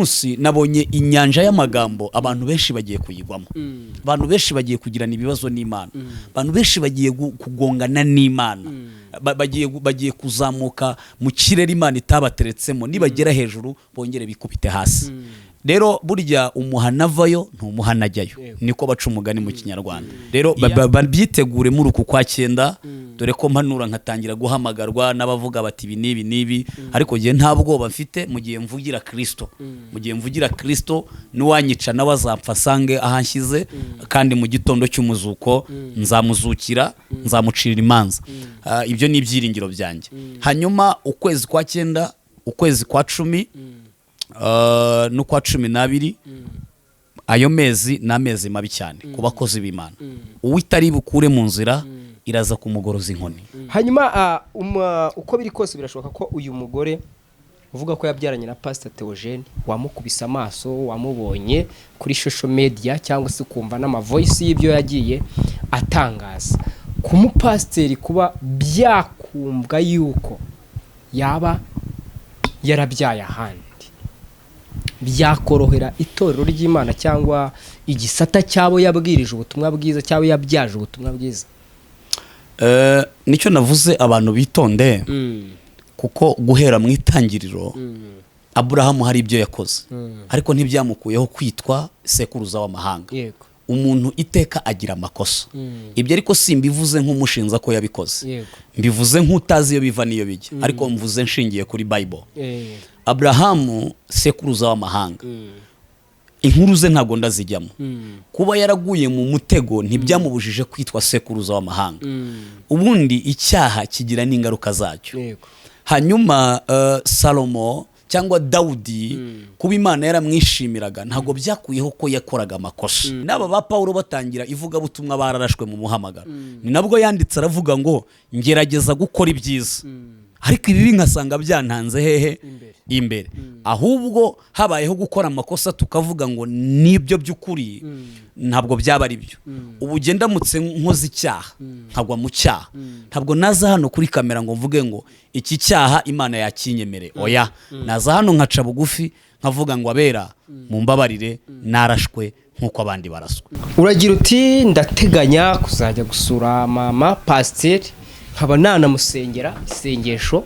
Munsi nabonye inyanja y'amagambo, abantu benshi bagiye kuyigwamo, abantu benshi bagiye kugirana ibibazo n'Imana, abantu benshi bagiye kugongana n'Imana. Bagiye kuzamuka mu kirere Imana itabateretsemo, nibagera hejuru bongere bikubite hasi. Rero burya umuhana avayo ntumuhana ajyayo, niko baca umugani mu Kinyarwanda. Rero babyitegure muri uku kwa cyenda. Dore ko mpanura nkatangira guhamagarwa n'abavuga bati ibi n'ibi n'ibi, ariko njye nta bwoba mfite mu gihe mvugira Kirisito. Mu gihe mvugira Kirisito, n'uwanyica nawe azapfa asange ahanshyize, kandi mu gitondo cy'umuzuko nzamuzukira, nzamucira imanza. Ibyo ni ibyiringiro byanjye. Hanyuma ukwezi kwa cyenda, ukwezi kwa 10 n'ukwa 12, ayo mezi ni amezi mabi cyane ku bakozi b'Imana. Uwitari bukure mu nzira iraza kumugoroza inkoni. Hanyuma uko biri kose birashoboka ko uyu mugore uvuga ko yabyaranye na Pastor Theogene, wamukubise amaso, wamubonye kuri social media cyangwa se ukumva n'amavoice y'ibyo yagiye atangaza, ku mupasiteri kuba byakumvwa yuko yaba yarabyaye ahandi, byakorohera itorero ry'Imana cyangwa igisata cy'abo yabwirije ubutumwa bwiza cyangwa yabyaje ubutumwa bwiza? Nicyo navuze, abantu bitonde, kuko guhera mu itangiriro Aburahamu hari ibyo yakoze, ariko ntibyamukuyeho kwitwa sekuruza w'amahanga. Umuntu iteka agira amakosa. Ibyo ariko simbivuze nk'umushinza ko yabikoze, mbivuze nk'utazi iyo biva n'iyo bijya, ariko mvuze nshingiye kuri Bible. Aburahamu sekuruza w'amahanga, inkuru ze ntabwo ndazijyamo. Kuba yaraguye mu mutego ntibyamubujije kwitwa sekuruza w'amahanga. Ubundi icyaha kigira n'ingaruka zacyo. Hanyuma Salomo cyangwa Dawudi, kuba Imana yaramwishimiraga ntabwo byakuyeho ko yakoraga amakosa. N'aba ba Pawulo batangira ivugabutumwa bararashwe mu muhamagaro. Ni nabwo yanditse aravuga ngo: "Ngerageza gukora ibyiza, ariko ibibi nkasanga byantanze hehe?" Imbere. Imbere. Ahubwo habayeho gukora amakosa tukavuga ngo nibyo by'ukuri, ntabwo byaba ari byo. Ubu ugenda ndamutse nkoze icyaha, nkagwa mu cyaha, ntabwo naza hano kuri kamera ngo mvuge ngo iki cyaha Imana yakinyemereye. Oya, naza hano nkaca bugufi nkavuga ngo: "Abera mumbabarire, narashwe nk'uko abandi baraswe." Uragira uti: "Ndateganya kuzajya gusura mama pasiteri, nkaba nanamusengera isengesho."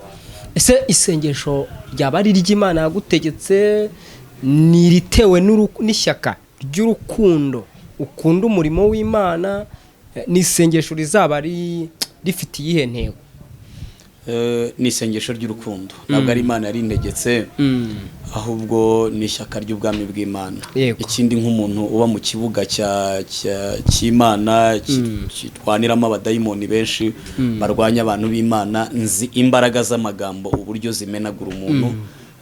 Ese isengesho ryaba ari iry'Imana yagutegetse, ni iritewe n'ishyaka ry'urukundo ukunda umurimo w'Imana? Ni isengesho rizaba rifite iyihe ntego? Ni isengesho ry'urukundo, ntabwo ari Imana yarintegetse, ahubwo ni ishyaka ry'ubwami bw'Imana. Ikindi, nk'umuntu uba mu kibuga cy'Imana kitwaniramo abadayimoni benshi barwanya abantu b'Imana, nzi imbaraga z'amagambo uburyo zimenagura umuntu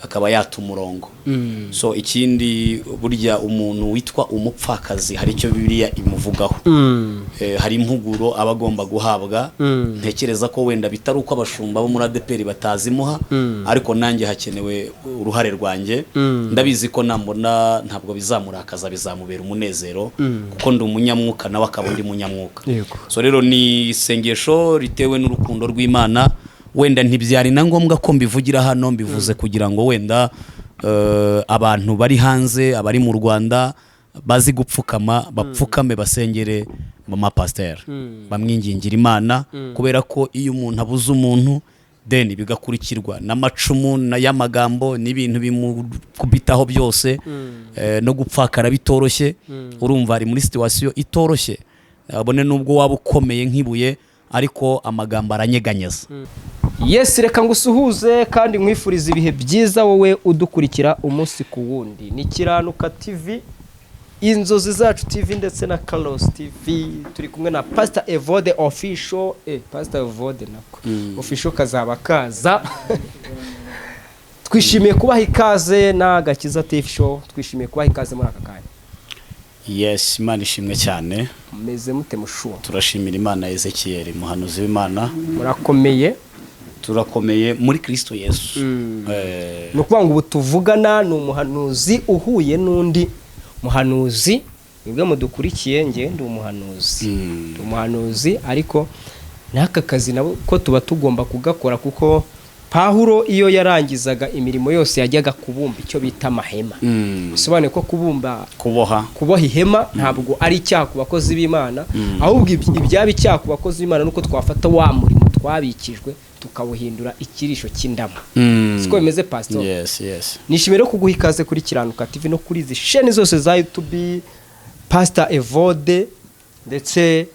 akaba yata umurongo. So ikindi, burya umuntu witwa umupfakazi hari icyo Bibiliya imuvugaho. Hari impuguro aba agomba guhabwa. Ntekereza ko wenda bitari uko abashumba bo muri ADEPR batazimuha, ariko nanjye hakenewe uruhare rwanjye. Ndabizi ko nambona ntabwo bizamurakaza, bizamubera umunezero, kuko ndi umunyamwuka nawe akaba undi munyamwuka. So rero ni isengesho ritewe n'urukundo rw'Imana. Wenda ntibyari na ngombwa ko mbivugira hano, mbivuze kugira ngo wenda abantu bari hanze, abari mu Rwanda bazi gupfukama bapfukame basengere mama pasiteri, bamwingingira Imana, kubera ko iyo umuntu abuze umuntu, deni bigakurikirwa n'amacumu y'amagambo n'ibintu bimukubitaho byose, no gupfakara bitoroshye. Urumva ari muri situation itoroshye, abone n'ubwo waba ukomeye nk'ibuye, ariko amagambo aranyeganyeza. Yes, reka ngusuhuze kandi nkwifurize ibihe byiza wowe udukurikira umunsi ku wundi. Ni Kiranuka TV, Inzozi Zacu TV ndetse na Carlos TV. Turi kumwe na Pastor Evode Official, Pastor Evode nako Official kazaba kaza. Twishimiye kubaha ikaze na Gakiza TV Show, twishimiye kubaha ikaze muri aka kanya. Yes, Imana ishimwe cyane. Mumeze mute mushuwa? Turashimira Imana. Ezekiyeli, muhanuzi w'Imana. Murakomeye? Turakomeye muri Kristo Yesu. Ni ukuvuga ngo ubu tuvugana ni umuhanuzi uhuye n'undi muhanuzi. Nibwo mudukurikiye, njye ndi umuhanuzi. Ndi umuhanuzi, ariko n'aka kazi nabo ko tuba tugomba kugakora kuko Pawulo iyo yarangizaga imirimo yose yajyaga kubumba icyo bita amahema. Bisobanuye ko kubumba, kuboha, kuboha ihema ntabwo ari icyaha ku bakozi b'Imana, ahubwo ibyaba icyaha ku bakozi b'Imana nuko twafata wa murimo twabikijwe tukawuhindura ikirisho cy'indamu. Siko bimeze, pastor? Yes. Nishimiye rero kuguha ikaze kuri Kiranuka TV no kuri izi sheni zose za YouTube, Pastor Evode ndetse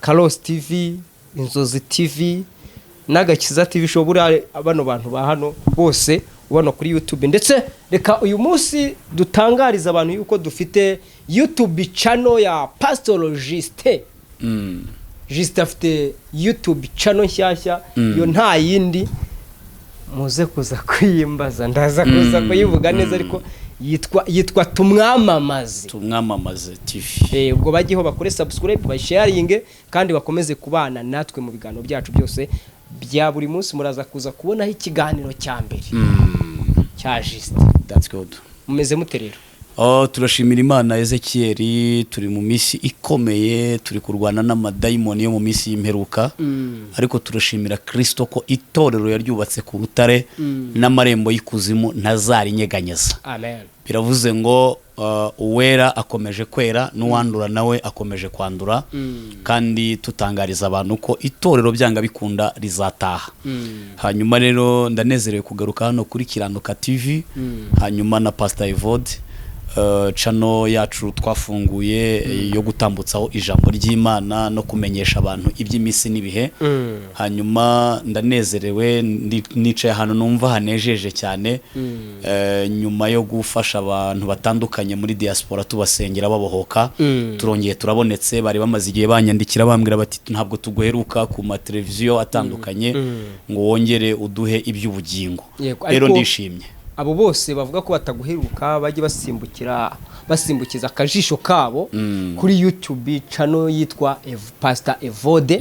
Carlos TV, Inzozi TV n'Agakiza TV Show. Buriya bano bantu ba hano bose ubona kuri YouTube. Ndetse reka uyu munsi dutangariza abantu yuko dufite YouTube channel ya Pastor Justin. Justin afite YouTube channel nshyashya. Iyo nta yindi, muze kuza kuyimbaza, ndaza kuza kuyivuga neza, ariko yitwa Tumwamamaze. Tumwamamaze TV. Ubwo bajyeho bakore subscribe, basharinge kandi bakomeze kubana natwe mu biganiro byacu byose bya buri munsi. Muraza kuza kubonaho ikiganiro cya mbere cya Justin. That's good. Mumeze mute rero? Oh, turashimira Imana, Ezekiel. Turi mu minsi ikomeye, turi kurwana n'amadayimoni yo mu minsi y'imperuka, ariko turashimira Kristo ko itorero yaryubatse ku rutare n'amarembo y'ikuzimu ntazarinyeganyeza. Amen. Biravuze ngo uwera akomeje kwera n'uwandura nawe akomeje kwandura, kandi tutangariza abantu ko itorero byanga bikunda rizataha. Hanyuma rero ndanezerewe kugaruka hano kuri Kiranuka TV, hanyuma na Pastor Evode, channel yacu twafunguye yo gutambutsaho ijambo ry'Imana no kumenyesha abantu iby'iminsi n'ibihe. Hanyuma ndanezerewe, nicaye ahantu numva hanejeje cyane, nyuma yo gufasha abantu batandukanye muri diaspora tubasengera babohoka. Turongeye turabonetse. Bari bamaze igihe banyandikira bambwira bati: "Ntabwo tuguheruka ku mateleviziyo atandukanye ngo wongere uduhe iby'ubugingo." Rero Ariko ndishimye. abo bose bavuga ko bataguheruka bajye basimbukiza akajisho kabo kuri YouTube channel yitwa Pastor Evode.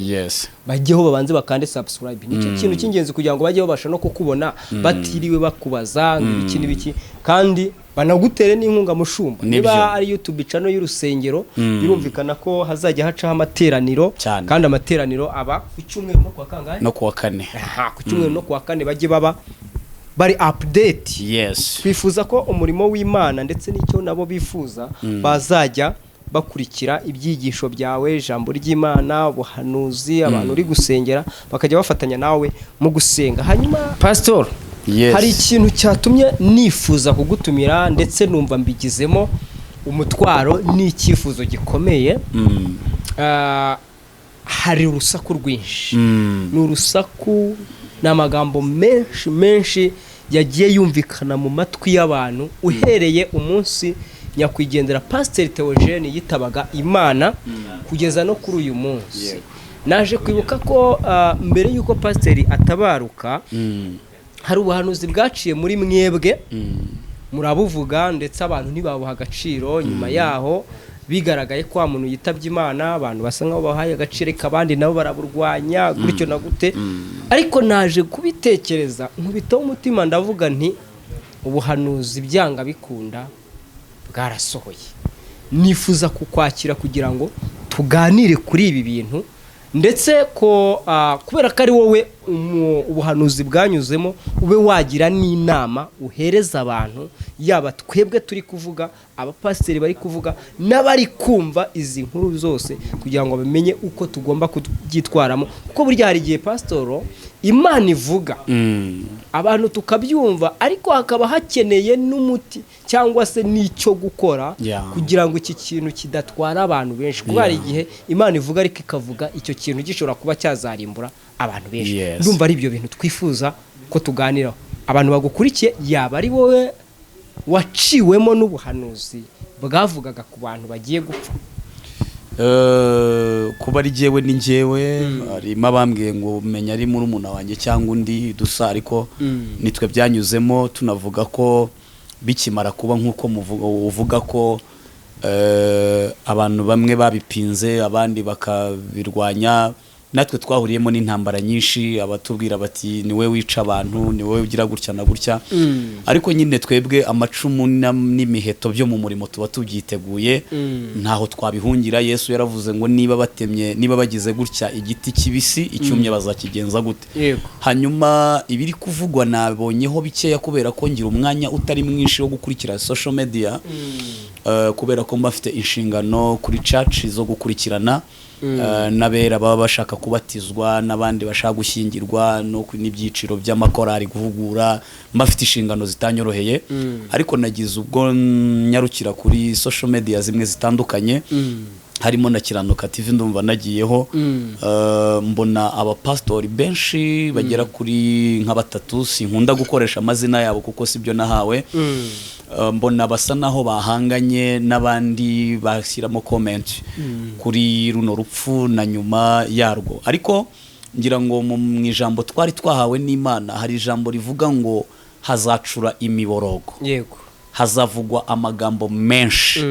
Bajyeho babanze bakande subscribe, nicyo kintu cy'ingenzi kugira ngo bajye babasha no kukubona batiriwe bakubaza ngo ibiki n'ibiki, kandi banagutere n'inkunga, mushumba. Nibyo. Niba ari YouTube channel y'urusengero, birumvikana ko hazajya hacaho amateraniro. Cyane. Kandi amateraniro aba ku cyumweru no kuwa kangahe? No kuwa kane. Aha, ku cyumweru no kuwa kane bajye baba bari update. Twifuza ko umurimo w'Imana ndetse n'icyo nabo bifuza bazajya bakurikira ibyigisho byawe, ijambo ry'Imana, ubuhanuzi, abantu uri gusengera bakajya bafatanya nawe mu gusenga. Hanyuma pastor, Yes. hari ikintu cyatumye nifuza kugutumira, ndetse numva mbigizemo umutwaro n'icyifuzo gikomeye. Hari urusaku rwinshi. Ni urusaku, ni amagambo menshi menshi yagiye yumvikana mu matwi y'abantu uhereye umunsi nyakwigendera Pasiteri Theogene yitabaga Imana kugeza no kuri uyu munsi. Naje kwibuka ko mbere y'uko pasiteri atabaruka, hari ubuhanuzi bwaciye muri mwebwe, murabuvuga, ndetse abantu ntibabuha agaciro. Nyuma yaho bigaragaye ko wa muntu yitabye Imana, abantu basa nkaho bahaye agaciro, ariko abandi nabo baraburwanya gutyo na gute. Ariko naje kubitekereza nkubitaho umutima, ndavuga nti: "Ubuhanuzi byanga bikunda bwarasohoye." Nifuza kukwakira kugira ngo tuganire kuri ibi bintu, ndetse ko kubera ko ari wowe ubuhanuzi bwanyuzemo, ube wagira n'inama uhereza abantu, yaba twebwe turi kuvuga, abapasiteri bari kuvuga n'abari kumva izi nkuru zose, kugira ngo bamenye uko tugomba kubyitwaramo. Kuko burya hari igihe, pasitoro, Imana ivuga, abantu tukabyumva, ariko hakaba hakeneye n'umuti cyangwa se n'icyo gukora kugira ngo iki kintu kidatwara abantu benshi, kuko hari igihe Imana ivuga ariko ikavuga icyo kintu gishobora kuba cyazarimbura abantu benshi. Ndumva ari ibyo bintu twifuza ko tuganiraho. Abantu bagukurikiye, yaba ari wowe waciwemo n'ubuhanuzi bwavugaga ku bantu bagiye gupfa? Kuba ari jyewe ni njyewe. Harimo abambwiye ngo menya ari murumuna wanjye cyangwa undi dusa, ariko nitwe byanyuzemo. Tunavuga ko bikimara kuba nk'uko uvuga ko abantu bamwe babipinze, abandi bakabirwanya. Natwe twahuriyemo n'intambara nyinshi, abatubwira bati: "Ni wowe wica abantu, ni wowe ugira gutya na gutya." Ariko nyine twebwe amacumu n'imiheto byo mu murimo tuba tubyiteguye, ntaho twabihungira. Yesu yaravuze ngo: "Niba batemye, niba bagize gutya igiti kibisi, icyumye bazakigenza gute?" Hanyuma ibiri kuvugwa nabonyeho bikeya, kubera ko ngira umwanya utari mwinshi wo gukurikira social media, kubera ko mba mfite inshingano kuri church zo gukurikirana n'abera baba bashaka kubatizwa n'abandi bashaka gushyingirwa no n'ibyiciro by'amakorari guhugura. Mba mfite inshingano zitanyoroheye, ariko nagize ubwo nyarukira kuri social media zimwe zitandukanye, harimo na Kiranuka TV. Ndumva nagiyeho, mbona abapasitori benshi bagera kuri nka batatu. Sinkunda gukoresha amazina yabo kuko sibyo nahawe. Mbona basa naho bahanganye n'abandi bashyiramo comment kuri runo rupfu na nyuma yarwo. Ariko ngira ngo mu ijambo twari twahawe n'Imana hari ijambo rivuga ngo hazacura imiborogo, hazavugwa amagambo menshi.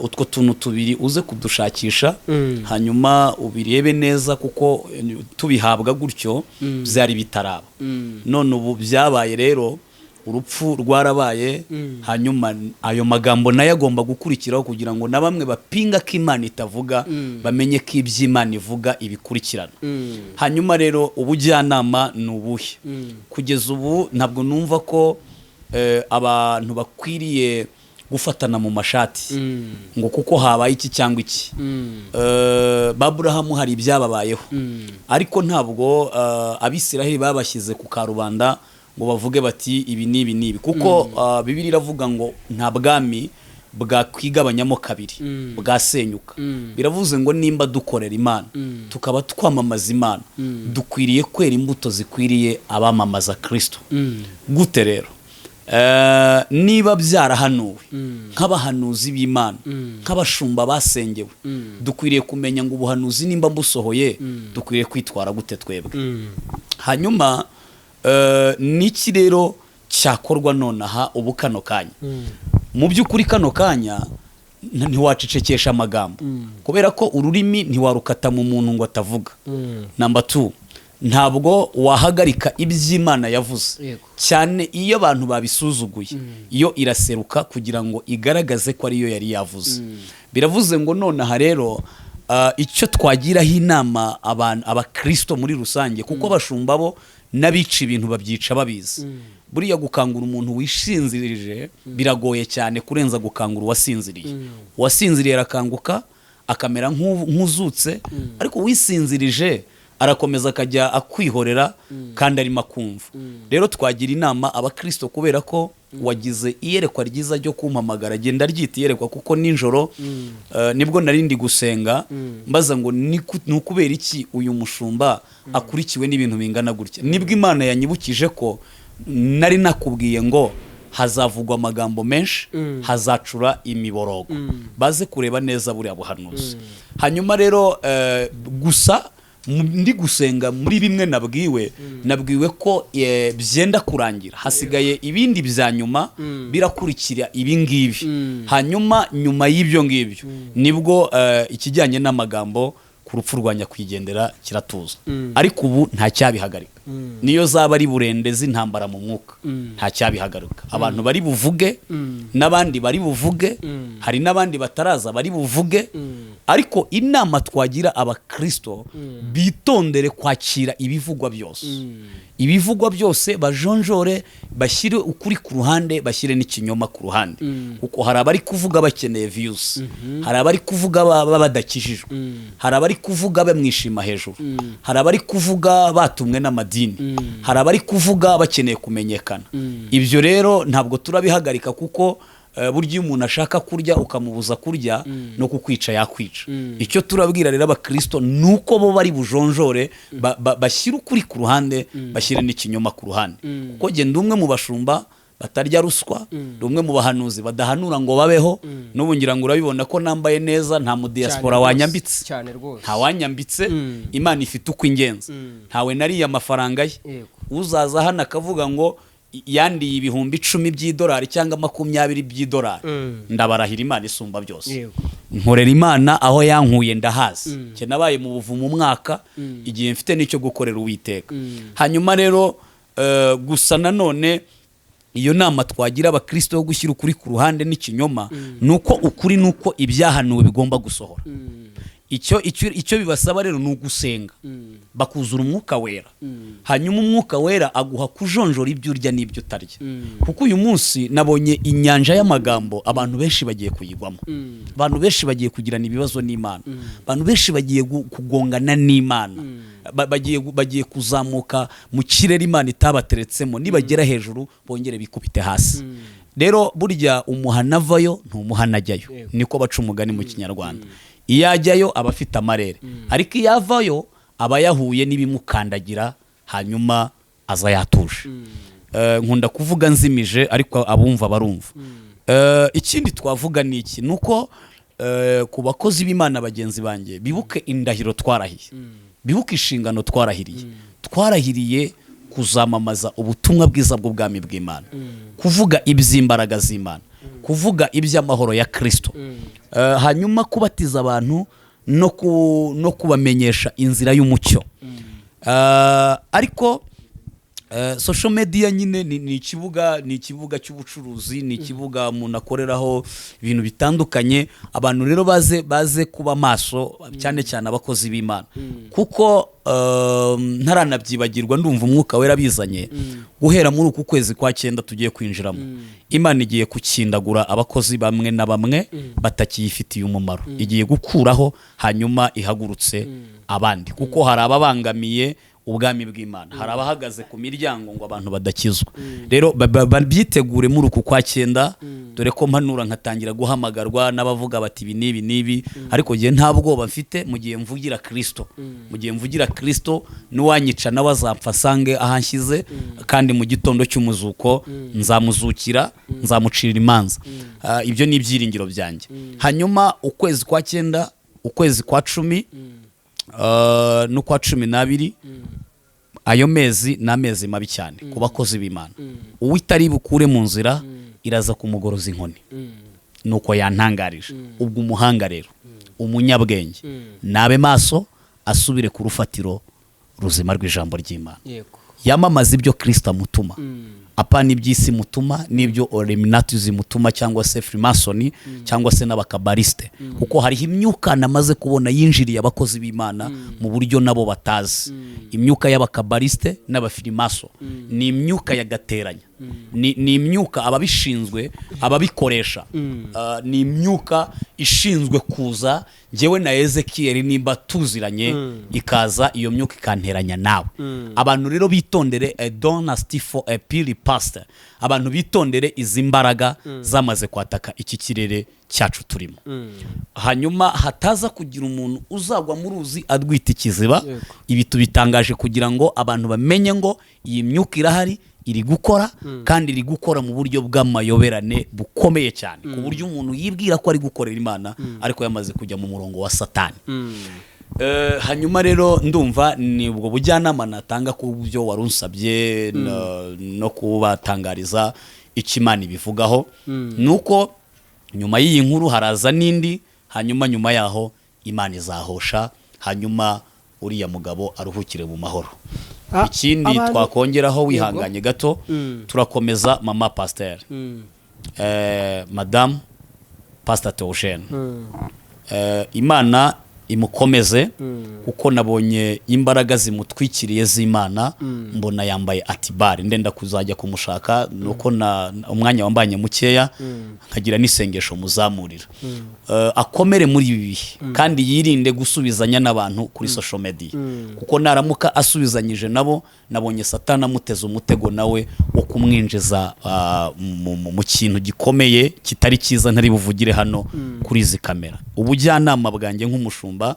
Utwo tuntu tubiri uze kudushakisha, hanyuma ubirebe neza, kuko tubihabwa gutyo byari bitaraba. None ubu byabaye rero, urupfu rwarabaye. Hanyuma ayo magambo nayo agomba gukurikiraho, kugira ngo na bamwe bapinga ko Imana itavuga bamenye ko iby'Imana ivuga ibikurikirana. Hanyuma rero ubujyanama ni ubuhe? Kugeza ubu ntabwo numva ko abantu bakwiriye gufatana mu mashati ngo kuko habaye iki cyangwa iki. Ba Aburahamu hari ibyababayeho, ariko ntabwo Abisiraheli babashyize ku karubanda ngo bavuge bati: "Ibi n'ibi n'ibi", kuko Bibiliya iravuga ngo nta bwami bwakwigabanyamo kabiri bwasenyuka. Biravuze ngo nimba dukorera Imana, tukaba twamamaza Imana, dukwiriye kwera imbuto zikwiriye abamamaza Kirisito. Gute rero? Niba byarahanuwe, nk'abahanuzi b'Imana, nk'abashumba basengewe, dukwiriye kumenya ngo ubuhanuzi nimba busohoye, dukwiriye kwitwara gute twebwe? Hanyuma niki rero cyakorwa nonaha ubu kano kanya? Mu by'ukuri kano kanya ntiwacecekesha amagambo, kubera ko ururimi ntiwarukata mu muntu ngo atavuga. Number two, ntabwo wahagarika iby'Imana yavuze, cyane iyo abantu babisuzuguye. Iyo iraseruka kugira ngo igaragaze ko ariyo yari yavuze. Biravuze ngo nonaha rero icyo twagiraho inama abantu, abakristo muri rusange, kuko abashumba bo n'abica ibintu babyica babizi. Buriya gukangura umuntu wishinzirije biragoye cyane kurenza gukangura uwasinziriye. Uwasinziriye arakanguka akamera nk'uzutse, ariko uwisinzirije arakomeza akajya akwihorera kandi arimo akumva. Rero twagira inama abakristo, kubera ko wagize iyerekwa ryiza ryo kumpamagara, genda ryita iyerekwa, kuko nijoro nibwo nari ndi gusenga mbaza ngo ni ukubera iki uyu mushumba akurikiwe n'ibintu bingana gutya? Nibwo Imana yanyibukije ko nari nakubwiye ngo hazavugwa amagambo menshi, hazacura imiborogo. Baze kureba neza buriya buhanuzi. Hanyuma rero gusa ndi gusenga, muri bimwe nabwiwe ko byenda kurangira, hasigaye ibindi bya nyuma birakurikira ibi ngibi. Hanyuma nyuma y'ibyo ngibyo nibwo ikijyanye n'amagambo ku rupfu rwa nyakwigendera kiratuza. Ariko ubu nta cyabihagarika, niyo zaba ari burende z'intambara mu mwuka, nta cyabihagarika. Abantu bari buvuge, n'abandi bari buvuge, hari n'abandi bataraza bari buvuge. Ariko inama twagira abakristo, bitondere kwakira ibivugwa byose. Ibivugwa byose bajonjore, bashyire ukuri ku ruhande, bashyire n'ikinyoma ku ruhande, kuko hari abari kuvuga bakeneye views, hari abari kuvuga baba badakijijwe, hari abari kuvuga bamwishima hejuru, hari abari kuvuga batumwe n'amadini, hari abari kuvuga bakeneye kumenyekana. Ibyo rero ntabwo turabihagarika, kuko burya iyo umuntu ashaka kurya ukamubuza kurya, no kukwica yakwica. Icyo turabwira rero abakristo ni uko bo bari bujonjore, bashyire ukuri ku ruhande, bashyire n'ikinyoma ku ruhande, kuko genda umwe mu bashumba batarya ruswa, ndi umwe mu bahanuzi badahanura ngo babeho. N'ubu ngira ngo urabibona ko nambaye neza, nta mu diaspora Cyane rwose, wanyambitse. Cyane rwose. Nta wanyambitse. Imana ifite uko ingenza, ntawe nariye amafaranga ye. Yego. Uzaza hano akavuga ngo Yandiye 10,000 by'idolari cyangwa 20 by'idolari. Ndabarahira Imana isumba byose. Nkorera Imana, aho yankuye ndahazi. Njye nabaye mu buvumo umwaka, igihe mfite n'icyo gukorera Uwiteka. Hanyuma rero gusa nanone iyo nama twagira abakristo yo gushyira ukuri ku ruhande n'ikinyoma, ni uko ukuri ni uko ibyahanuwe bigomba gusohora. Icyo bibasaba rero ni ugusenga, bakuzura Umwuka Wera. Hanyuma Umwuka Wera aguha kujonjora ibyo urya n'ibyo utarya, kuko uyu munsi nabonye inyanja y'amagambo, abantu benshi bagiye kuyigwamo, abantu benshi bagiye kugirana ibibazo n'Imana, abantu benshi bagiye kugongana n'Imana. Bagiye kuzamuka mu kirere Imana itabateretsemo, nibagera hejuru bongere bikubite hasi. Rero burya umuhana avayo ntumuhana ajyayo. Niko baca umugani mu Kinyarwanda. Iyo ajyayo aba afite amarere, ariko iyo avayo aba yahuye n'ibimukandagira, hanyuma aza yatuje. Nkunda kuvuga nzimije, ariko abumva barumva. Ikindi twavuga ni iki? Ni uko ku bakozi b'Imana bagenzi banjye, bibuke indahiro twarahiye, bibuke inshingano twarahiriye. Twarahiriye kuzamamaza ubutumwa bwiza bw'ubwami bw'Imana, kuvuga iby'imbaraga z'Imana, kuvuga iby'amahoro ya Kirisito. Hanyuma kubatiza abantu no kubamenyesha inzira y'umucyo. Ariko social media nyine ni ikibuga cy'ubucuruzi, ni ikibuga umuntu akoreraho ibintu bitandukanye. Abantu rero baze kuba maso, cyane cyane abakozi b'Imana, kuko ntaranabyibagirwa, ndumva Umwuka Wera bizanye. Guhera muri uku kwezi kwa cyenda tugiye kwinjiramo, Imana igiye gukindagura abakozi bamwe na bamwe batakiyifitiye umumaro, igiye gukuraho hanyuma ihagurutse abandi, kuko hari ababangamiye ubwami bw'Imana, hari abahagaze ku miryango ngo abantu badakizwa. Rero babyitegure muri uku kwa cyenda. Dore ko mpanura nkatangira guhamagarwa n'abavuga bati ibi n'ibi n'ibi, ariko njye nta bwoba mfite mu gihe mvugira Kirisito. Mu gihe mvugira Kirisito, n'uwanyica nawe azapfa asange ahanshyize, kandi mu gitondo cy'umuzuko nzamuzukira, nzamucira imanza. Ibyo ni ibyiringiro byanjye. Hanyuma ukwezi kwa cyenda, ukwezi kwa 10 n'ukwa 12, ayo mezi ni amezi mabi cyane ku bakozi b'Imana. Uwitari bukure mu nzira iraza kumugoroza inkoni, nuko yantangarije. Ubwo umuhanga rero, umunyabwenge, nabe maso, asubire ku rufatiro ruzima rw'ijambo ry'Imana, yamamaza ibyo Kirisito amutuma, apana iby'isi mutuma n'ibyo Illuminati zimutuma cyangwa se Freemason cyangwa se n'abakabarisite, kuko hariho imyuka namaze kubona yinjiriye abakozi b'Imana mu buryo nabo batazi. Imyuka y'abakabarisite n'abafirimaso ni imyuka ya gateranya, ni imyuka ababishinzwe ababikoresha. Ni imyuka ishinzwe kuza njyewe na Ezekiyeli nimba tuziranye, ikaza iyo myuka ikanteranya nawe. Abantu rero bitondere a dynasty for a pili pastor. Abantu bitondere izi mbaraga zamaze kwataka iki kirere cyacu turimo, hanyuma hataza kugira umuntu uzagwa mu ruzi adwita ikiziba. Ibi tubitangaje kugira ngo abantu bamenye ngo iyi myuka irahari, iri gukora, kandi iri gukora mu buryo bw'amayoberane bukomeye cyane, ku buryo umuntu yibwira ko ari gukorera Imana ariko yamaze kujya mu murongo wa Satani. Hanyuma rero ndumva ni ubwo bujyanama natanga ku byo wari unsabye no kubatangariza icyo Imana ibivugaho. Ni uko nyuma y'iyi nkuru haraza n'indi, hanyuma nyuma yaho Imana izahosha, hanyuma uriya mugabo aruhukire mu mahoro. Ikindi twakongeraho, wihanganye gato, turakomeza mama pasiteri, madamu Pastor Theogene. Imana imukomeze, kuko nabonye imbaraga zimutwikiriye z'Imana, mbona yambaye atibari. Ndenda kuzajya kumushaka, nuko na umwanya wambanye mukeya, nkagira n'isengesho muzamurira. Akomere muri ibi bihe, kandi yirinde gusubizanya n'abantu kuri social media, kuko naramuka asubizanyije nabo, nabonye Satana amuteza umutego nawe wo kumwinjiza mu kintu gikomeye kitari cyiza ntari buvugire hano kuri izi kamera. Ubujyanama bwanjye nk'umushumba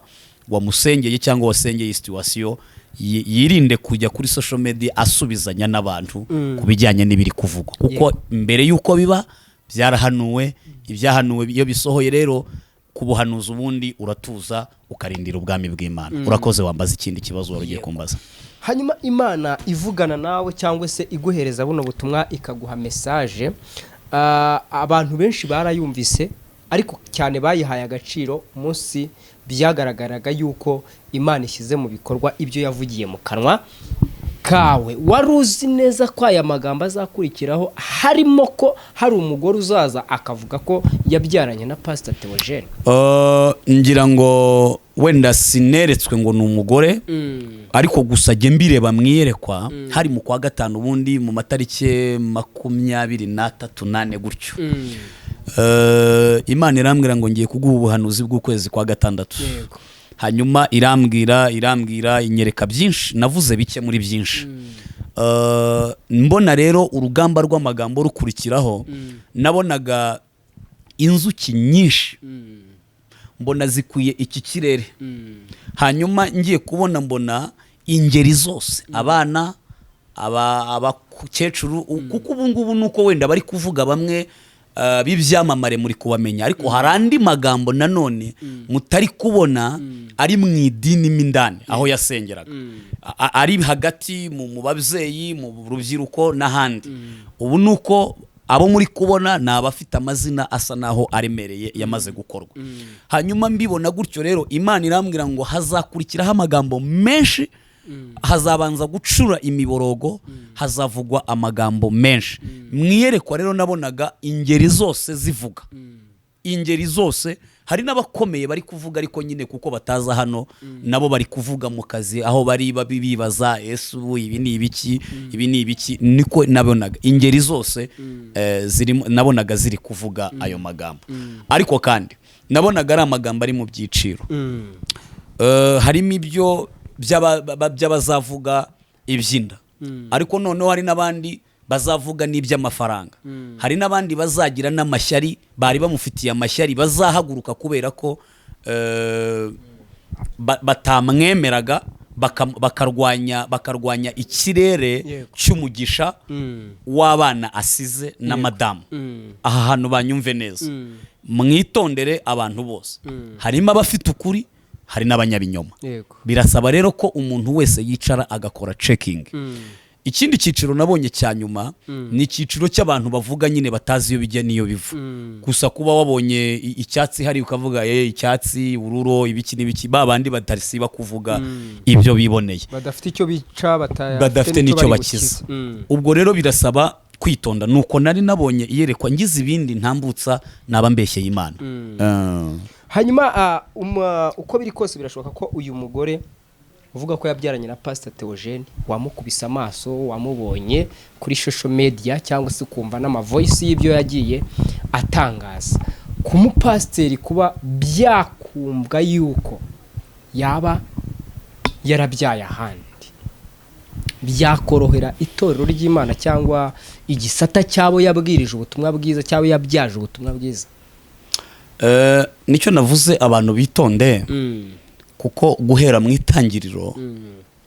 wamusengeye cyangwa wasengeye situation, yirinde kujya kuri social media asubizanya n'abantu ku bijyanye n'ibiri kuvugwa, kuko mbere y'uko biba byarahanuwe. Ibyahanuwe iyo bisohoye rero ku buhanuzi, ubundi uratuza ukarindira ubwami bw'Imana. Urakoze, wambaza ikindi kibazo wari ugiye kumbaza. Hanyuma Imana ivugana nawe cyangwa se iguhereza buno butumwa, ikaguha message, abantu benshi barayumvise, ariko cyane bayihaye agaciro umunsi byagaragaraga yuko Imana ishyize mu bikorwa ibyo yavugiye mu kanwa kawe. Wari uzi neza ko aya magambo azakurikiraho harimo ko hari umugore uzaza akavuga ko yabyaranye na Pasita Theogene? Ngira ngo wenda sineretswe ngo ni umugore, ariko gusa jye mbireba mu iyerekwa hari mu kwa gatanu, ubundi mu matariki 23 nane gutyo. Imana irambwira ngo ngiye kuguha ubuhanuzi bw'ukwezi kwa gatandatu. Hanyuma irambwira inyereka byinshi, navuze bike muri byinshi. Mbona rero urugamba rw'amagambo rukurikiraho, nabonaga inzuki nyinshi, mbona zikwiye iki kirere. Hanyuma ngiye kubona mbona ingeri zose, abana, abakecuru, kuko ubu ngubu nuko wenda bari kuvuga bamwe b'ibyamamare muri kubamenya, ariko hari andi magambo nanone mutari kubona ari mu idini mo indani aho yasengeraga, ari hagati mu babyeyi, mu rubyiruko n'ahandi. Ubu ni uko abo muri kubona ni abafite amazina asa naho aremereye yamaze gukorwa. Hanyuma mbibona gutyo rero, Imana irambwira ngo hazakurikiraho amagambo menshi, hazabanza gucura imiborogo, hazavugwa amagambo menshi. Mu iyerekwa rero nabonaga ingeri zose zivuga, ingeri zose. Hari n'abakomeye bari kuvuga, ariko nyine kuko bataza hano, nabo bari kuvuga mu kazi aho bari bibaza: ese ubu ibi ni ibiki? Ibi ni ibiki? Niko nabonaga ingeri zose zirimo, nabonaga ziri kuvuga ayo magambo. Ariko kandi nabonaga ari amagambo ari mu byiciro. Harimo ibyo by'abazavuga iby'inda, ariko noneho hari n'abandi bazavuga n'iby'amafaranga, hari n'abandi bazagira n'amashyari, bari bamufitiye amashyari, bazahaguruka kubera ko batamwemeraga, bakarwanya ikirere cy'umugisha w'abana asize na madamu. Aha hantu banyumve neza, mwitondere abantu bose. Harimo abafite ukuri, hari n'abanyabinyoma. Birasaba rero ko umuntu wese yicara agakora checking. Ikindi cyiciro nabonye cya nyuma ni icyiciro cy'abantu bavuga nyine batazi iyo bijya n'iyo biva. Gusa kuba wabonye icyatsi hari ukavuga icyatsi, ururo, ibiki n'ibiki, ba bandi batarisiba kuvuga ibyo biboneye, badafite icyo bica, badafite n'icyo bari bakiza. gukiza. Ubwo rero birasaba kwitonda. Nuko nari nabonye iyerekwa, ngize ibindi ntambutsa naba mbeshyeye Imana. Hanyuma uko biri kose birashoboka ko uyu mugore uvuga ko yabyaranye na Pasita Theogene, wamukubise amaso, wamubonye kuri social media cyangwa se ukumva n'ama voice y'ibyo yagiye atangaza, ku mupasiteri kuba byakumvwa yuko yaba yarabyaye ahandi, byakorohera itorero ry'Imana cyangwa igisata cy'abo yabwirije ubutumwa bwiza cyangwa yabyaje ubutumwa bwiza? Nicyo navuze, abantu bitonde, kuko guhera mu itangiriro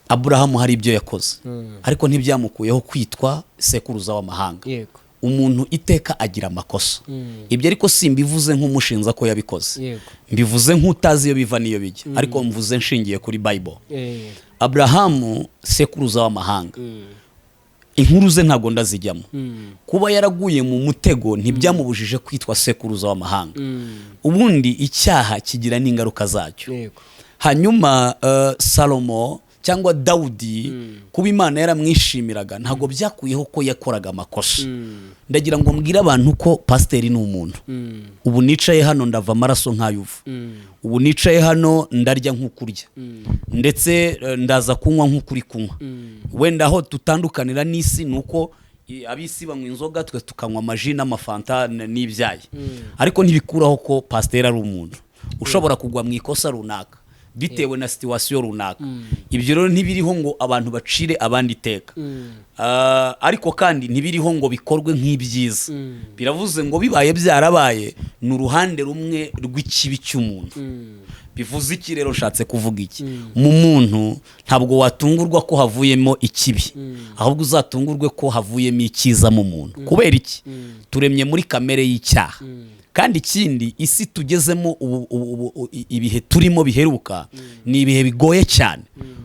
Aburahamu hari ibyo yakoze, ariko ntibyamukuyeho kwitwa sekuruza w'amahanga. Umuntu iteka agira amakosa. Ibyo ariko simbivuze nk'umushinza ko yabikoze, mbivuze nk'utazi iyo biva n'iyo bijya, ariko mvuze nshingiye kuri Bible. Aburahamu sekuruza w'amahanga, inkuru ze ntabwo ndazijyamo. Kuba yaraguye mu mutego ntibyamubujije kwitwa sekuruza w'amahanga. Ubundi icyaha kigira n'ingaruka zacyo. Hanyuma Salomo cyangwa Dawudi, kuba Imana yaramwishimiraga ntabwo byakuyeho ko yakoraga amakosa. Ndagira ngo mbwire abantu ko pasiteri ni umuntu. Ubu nicaye hano ndava amaraso nk'ayuva, ubu nicaye hano ndarya nk'ukurya, ndetse ndaza kunywa nk'ukuri kunywa. Wenda aho dutandukanira n'isi ni uko ab'isi banywa inzoga, twe tukanywa amaji n'amafanta n'ibyayi, ariko ntibikuraho ko pasiteri ari umuntu ushobora kugwa mu ikosa runaka bitewe na situation runaka. Ibyo rero ntibiriho ngo abantu bacire abandi iteka. Ariko kandi ntibiriho ngo bikorwe nk'ibyiza. Biravuze ngo bibaye byarabaye, ni uruhande rumwe rw'ikibi cy'umuntu. Bivuze iki rero? Nshatse kuvuga iki? Mu muntu ntabwo watungurwa ko havuyemo ikibi, ahubwo uzatungurwe ko havuyemo icyiza mu muntu. Kubera iki? Turemye muri kamere y'icyaha. Kandi ikindi, isi tugezemo ubu, ibihe turimo biheruka ni ibihe bigoye cyane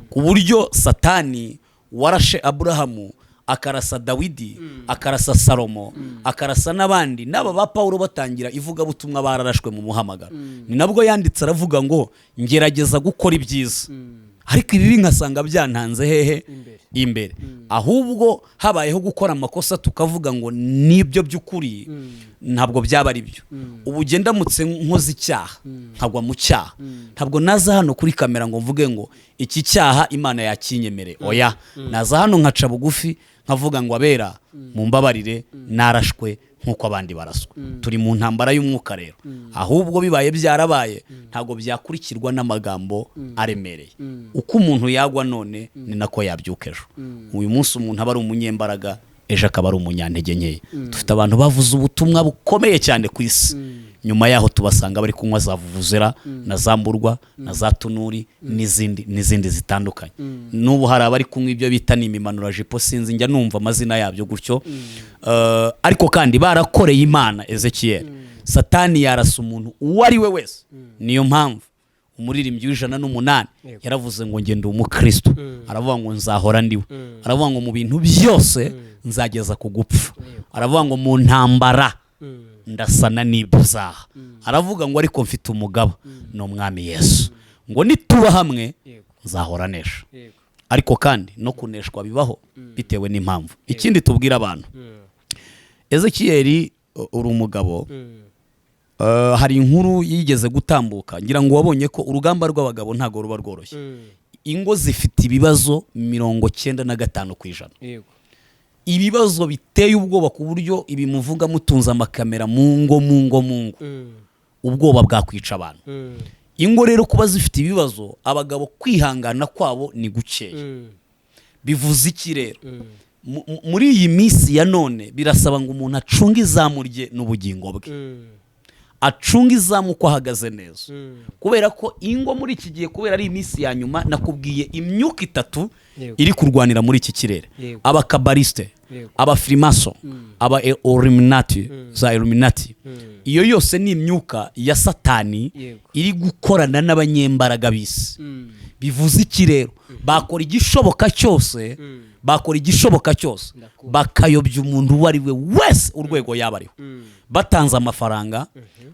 ku buryo Satani Warashe Aburahamu, akarasa Dawidi, akarasa Salomo, akarasa n'abandi, n'aba ba Pawulo batangira ivugabutumwa bararashwe mu muhamagaro. Ni nabwo yanditse aravuga ngo: "Ngerageza gukora ibyiza, ariko ibibi nkasanga byantanze hehe?" Imbere. Imbere. Ahubwo habayeho gukora amakosa tukavuga ngo nibyo by'ukuri, ntabwo byaba ari byo. Ubu ndamutse nkoze icyaha, nkagwa mu cyaha, ntabwo naza hano kuri kamera ngo mvuge ngo iki cyaha Imana yakinyemereye. Oya, naza hano nkaca bugufi, nkavuga ngo: "Abera mumbabarire, narashwe nk'uko abandi baraswe." Turi mu ntambara y'umwuka rero. Ahubwo bibaye byarabaye, ntabwo byakurikirwa n'amagambo aremereye. Uko umuntu yagwa none ni nako yabyuka ejo. Uyu munsi umuntu aba ari umunyembaraga, ejo akaba ari umunyantege nkeya. Dufite abantu bavuze ubutumwa bukomeye cyane ku isi, nyuma yaho tubasanga bari kunywa za vuvuzera na za mburwa na za tunuri n'izindi n'izindi zitandukanye. N'ubu hari abari kunywa ibyo bita ni imimanurajipo, sinzi, njya numva amazina yabyo gutyo. Ariko kandi barakoreye Imana. Ezekiel, Satani yarasa umuntu uwo ari we wese. Niyo mpamvu umuririmbyi w'108 yaravuze ngo: "Ngende umukristo." Aravuga ngo: "Nzahora ndiwe." Aravuga ngo: "Mu bintu byose nzageza ku gupfa." Aravuga ngo: "Mu ntambara ndasana n'ibyaha." Aravuga ngo: "Ariko mfite umugaba, ni Umwami Yesu," ngo: "Nituba hamwe nzahora nesha." Ariko kandi no kuneshwa bibaho bitewe n'impamvu. Ikindi tubwira abantu, Ezekiyeli, uri umugabo. Hari inkuru yigeze gutambuka, ngira ngo wabonye ko urugamba rw'abagabo ntabwo ruba rworoshye. Ingo zifite ibibazo 95%. Ibibazo biteye ubwoba, ku buryo ibi muvuga mutunze amakamera mu ngo, mu ngo, mu ngo, ubwoba bwakwica abantu. Ingo rero kuba zifite ibibazo, abagabo kwihangana kwabo ni gukeya. Bivuze iki rero? Muri iyi minsi ya none birasaba ngo umuntu acunge izamu rye n'ubugingo bwe, acunge izamu uko ahagaze neza, kubera ko ingo muri iki gihe, kubera ari iminsi ya nyuma, nakubwiye imyuka itatu iri kurwanira muri iki kirere: abakabarisite, abafirimaso, aba Illuminati, za Illuminati. Iyo yose ni imyuka ya Satani iri gukorana n'abanyembaraga b'isi. Bivuze iki rero? Bakora igishoboka cyose, bakora igishoboka cyose bakayobya umuntu uwo ari we wese, urwego yaba ariho, batanze amafaranga,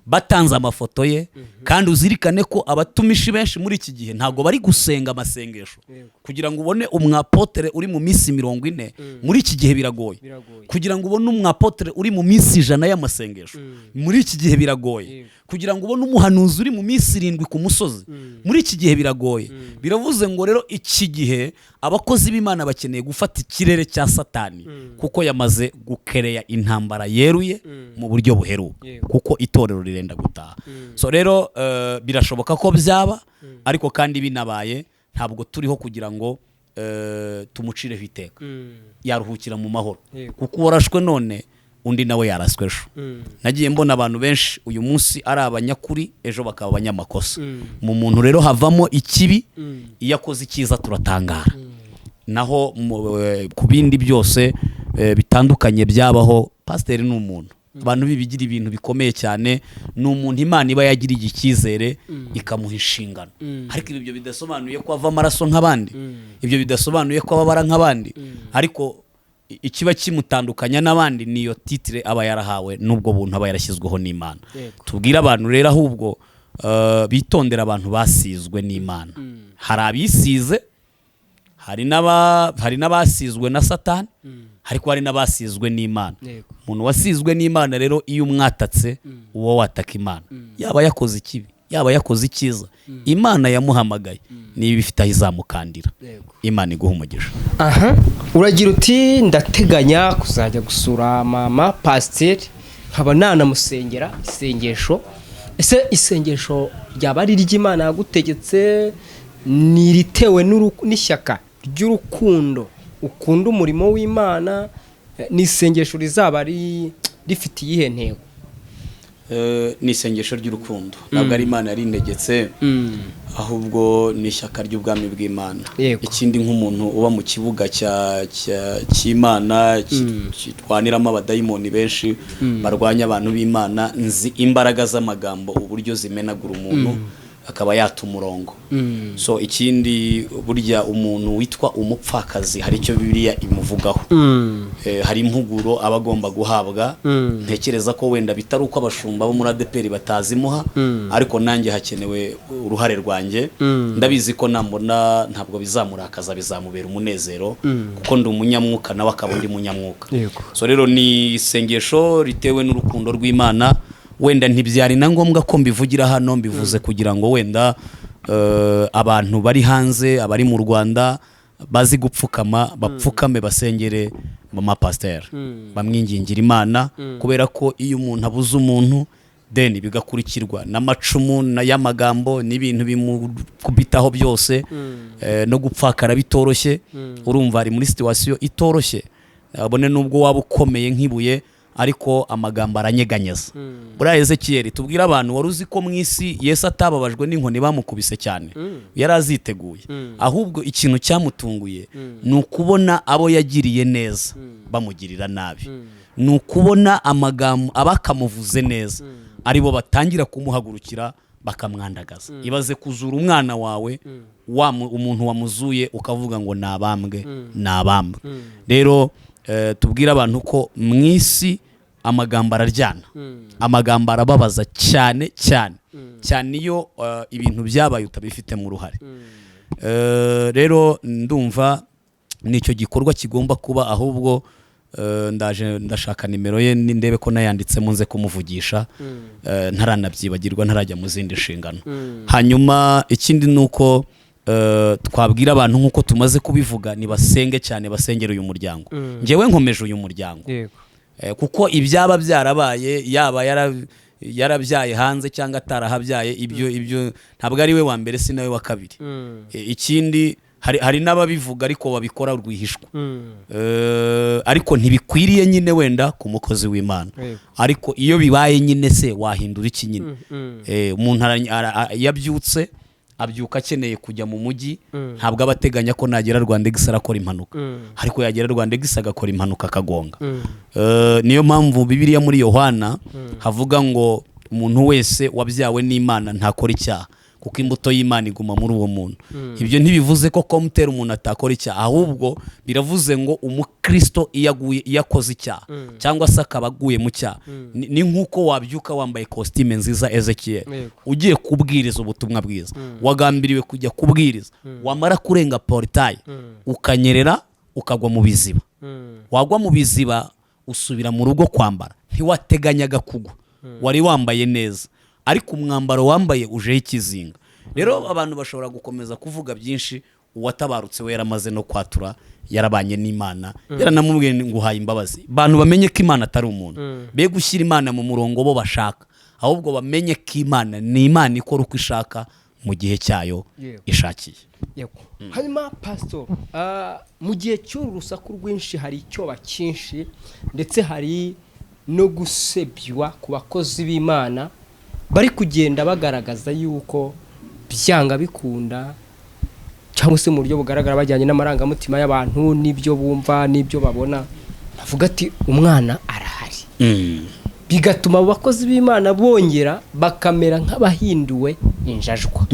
batanze amafoto ye. Kandi uzirikane ko abatumishi benshi muri iki gihe ntabwo bari gusenga amasengesho. Kugira ngo ubone umwapotere uri mu minsi 40 muri iki gihe biragoye. Biragoye. Kugira ngo ubone umwapotere uri mu minsi 100 y'amasengesho muri iki gihe biragoye. Kugira ngo ubone umuhanuzi uri mu minsi 7 ku musozi muri iki gihe biragoye. Biravuze ngo rero iki gihe abakozi b'Imana bakeneye gufata ikirere cya Satani, kuko yamaze gukereya intambara yeruye mu buryo buheruka, kuko itorero rirenda gutaha. So rero birashoboka ko byaba, ariko kandi binabaye, ntabwo turiho kugira ngo tumucireho iteka. Yaruhukira mu mahoro, kuko uwarashwe none, undi nawe yaraswe ejo. Nagiye mbona abantu benshi uyu munsi ari abanyakuri, ejo bakaba abanyamakosa. Mu muntu rero havamo ikibi. Iyo akoze icyiza turatangara. Naho ku bindi byose bitandukanye byabaho, pasiteri ni umuntu. Abantu bibigira ibintu bikomeye cyane. Ni umuntu Imana iba yagiriye icyizere, ikamuha inshingano. Ariko ibyo bidasobanuye ko ava amaraso nk'abandi, ibyo bidasobanuye ko ababara nk'abandi. Ariko ikiba kimutandukanya n'abandi niyo titre aba yarahawe n'ubwo buntu aba yarashyizweho n'Imana. Tubwire abantu rero ahubwo bitondera abantu basizwe n'Imana. Hari abisize, hari n'abasizwe na Satani, ariko hari n'abasizwe n'Imana. Umuntu wasizwe n'Imana rero, iyo umwatatse uwo wataka Imana, yaba yakoze ikibi, yaba yakoze icyiza, Imana yamuhamagaye niba ifite aho izamukandira. Imana iguha umugisha. Aha uragira uti: "Ndateganya kuzajya gusura mama pasiteri, nkaba nanamusengera isengesho." Ese isengesho ryaba ari iry'Imana yagutegetse, ni iritewe n'ishyaka ry'urukundo ukunda umurimo w'Imana? Ni isengesho rizaba rifite iyihe ntego? Ni isengesho ry'urukundo, ntabwo ari Imana yarintegetse, ahubwo ni ishyaka ry'ubwami bw'Imana. Ikindi, nk'umuntu uba mu kibuga cy'Imana kitwaniramo abadayimoni benshi barwanya abantu b'Imana, nzi imbaraga z'amagambo uburyo zimenagura umuntu. Akaba yata umurongo. So ikindi, burya umuntu witwa umupfakazi hari icyo Bibiliya imuvugaho. Hari impuguro aba agomba guhabwa. Ntekereza ko wenda bitari uko abashumba bo muri ADEPR batazimuha, ariko nanjye hakenewe uruhare rwanjye. Ndabizi ko nambona ntabwo bizamurakaza, bizamubera umunezero, kuko ndi umunyamwuka, nawe akaba undi munyamwuka. So rero ni isengesho ritewe n'urukundo rw'Imana. Wenda ntibyari na ngombwa ko mbivugira hano, mbivuze kugira ngo wenda abantu bari hanze, abari mu Rwanda bazi gupfukama, bapfukame basengere mama pasiteri, bamwingingira Imana, kubera ko iyo umuntu abuze umuntu, then bigakurikirwa n'amacumu y'amagambo n'ibintu bimukubitaho byose, no gupfakara bitoroshye. Urumva ari muri situation itoroshye, abone nubwo waba ukomeye nk'ibuye, ariko amagambo aranyeganyeza. Buriya Ezekiyeli, tubwire abantu, wari uzi ko mu isi Yesu atababajwe n'inkoni bamukubise cyane? Yari aziteguye. Ahubwo ikintu cyamutunguye ni ukubona abo yagiriye neza bamugirira nabi, ni ukubona amagambo abakamuvuze neza aribo batangira kumuhagurukira bakamwandagaza. Ibaze kuzura umwana wawe, umuntu wamuzuye ukavuga ngo ni abambwe, ni abambwe. Rero tubwire abantu ko mu isi amagambo araryana, amagambo arababaza cyane cyane cyane iyo ibintu byabaye utabifitemo uruhare. Rero ndumva nicyo gikorwa kigomba kuba. Ahubwo ndaje ndashaka nimero ye, ndebe ko nayanditsemo, nze kumuvugisha ntaranabyibagirwa, ntarajya mu zindi nshingano. Hanyuma ikindi ni uko twabwira abantu, nk'uko tumaze kubivuga, nibasenge cyane, basengere uyu muryango. Njyewe nkomeje uyu muryango. Kuko ibyaba byarabaye, yaba yarabyaye hanze cyangwa atarahabyaye, ibyo ntabwo ari we wa mbere, si nawe wa kabiri. Ikindi hari n'ababivuga ariko babikora rwihishwa. Ariko ntibikwiriye nyine wenda ku mukozi w'Imana. Ariko iyo bibaye nyine, se wahindura iki nyine? Umuntu iyo abyutse, abyuka akeneye kujya mu mujyi, ntabwo aba ateganya ko nagera Rwandex arakora impanuka, ariko yagera Rwandex agakora impanuka, akagonga. Niyo mpamvu Bibiliya muri Yohana havuga ngo umuntu wese wabyawe n'Imana ntakora icyaha, kuko imbuto y'Imana iguma muri uwo muntu. Ibyo ntibivuze ko komutera umuntu atakora icyaha, ahubwo biravuze ngo umukristo iyo aguye, iyo akoze icyaha cyangwa se akaba aguye mu cyaha, ni nk'uko wabyuka wambaye kositime nziza, Ezekiel, ugiye kubwiriza ubutumwa bwiza, wagambiriwe kujya kubwiriza, wamara kurenga portail ukanyerera ukagwa mu biziba. Wagwa mu biziba, usubira mu rugo kwambara. Ntiwateganyaga kugwa, wari wambaye neza, ariko umwambaro wambaye ujeho ikizinga. Rero abantu bashobora gukomeza kuvuga byinshi, uwatabarutse we yaramaze no kwatura, yarabanye n'Imana, yaranamubwiye ngo uhaye imbabazi. Abantu bamenye ko Imana atari umuntu, be gushyira Imana mu murongo bo bashaka, ahubwo bamenye ko Imana ni Imana ikora uko ishaka mu gihe cyayo ishakiye. Yego. Hanyuma pastor, mu gihe cy'uru rusaku rwinshi, hari icyoba cyinshi, ndetse hari no gusebywa ku bakozi b'Imana bari kugenda bagaragaza yuko byanga bikunda, cyangwa se mu buryo bugaragara, bajyanye n'amarangamutima y'abantu n'ibyo bumva n'ibyo babona, bavuga ati umwana arahari, bigatuma abo bakozi b'Imana bongera bakamera nk'abahinduwe injajwa.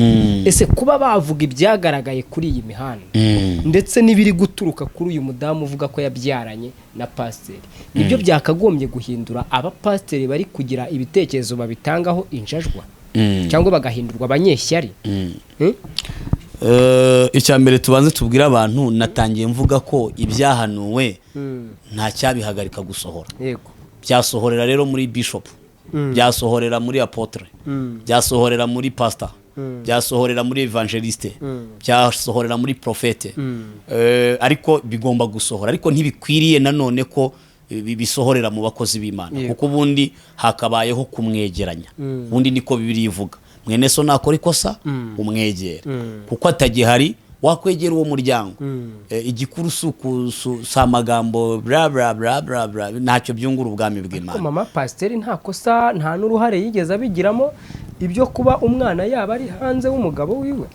Ese kuba bavuga ibyagaragaye kuri iyi mihanda ndetse n'ibiri guturuka kuri uyu mudamu uvuga ko yabyaranye na pasiteri, nibyo byakagombye guhindura abapasiteri bari kugira ibitekerezo babitangaho injajwa cyangwa bagahindurwa abanyeshyari? Hmm? Icya mbere tubanze tubwire abantu, natangiye mvuga ko ibyahanuwe nta cyabihagarika gusohora. Byasohorera rero muri bishop, byasohorera muri apôtre, byasohorera muri pastor, byasohorera muri évangéliste, byasohorera muri prophète. Ariko bigomba gusohora, ariko ntibikwiriye nanone ko bisohorera mu bakozi b'Imana, kuko ubundi hakabayeho kumwegeranya. Ubundi niko Bibiliya ivuga: mwene so nakora ikosa umwegere, kuko atagihari wakwegera uwo muryango. Igikuru si amagambo bla bla bla bla bla, ntacyo byungura ubwami Ko bw'Imana. Mama pasiteri nta kosa, nta n'uruhare yigeze abigiramo, ibyo kuba umwana yaba ari hanze w'umugabo wiwe.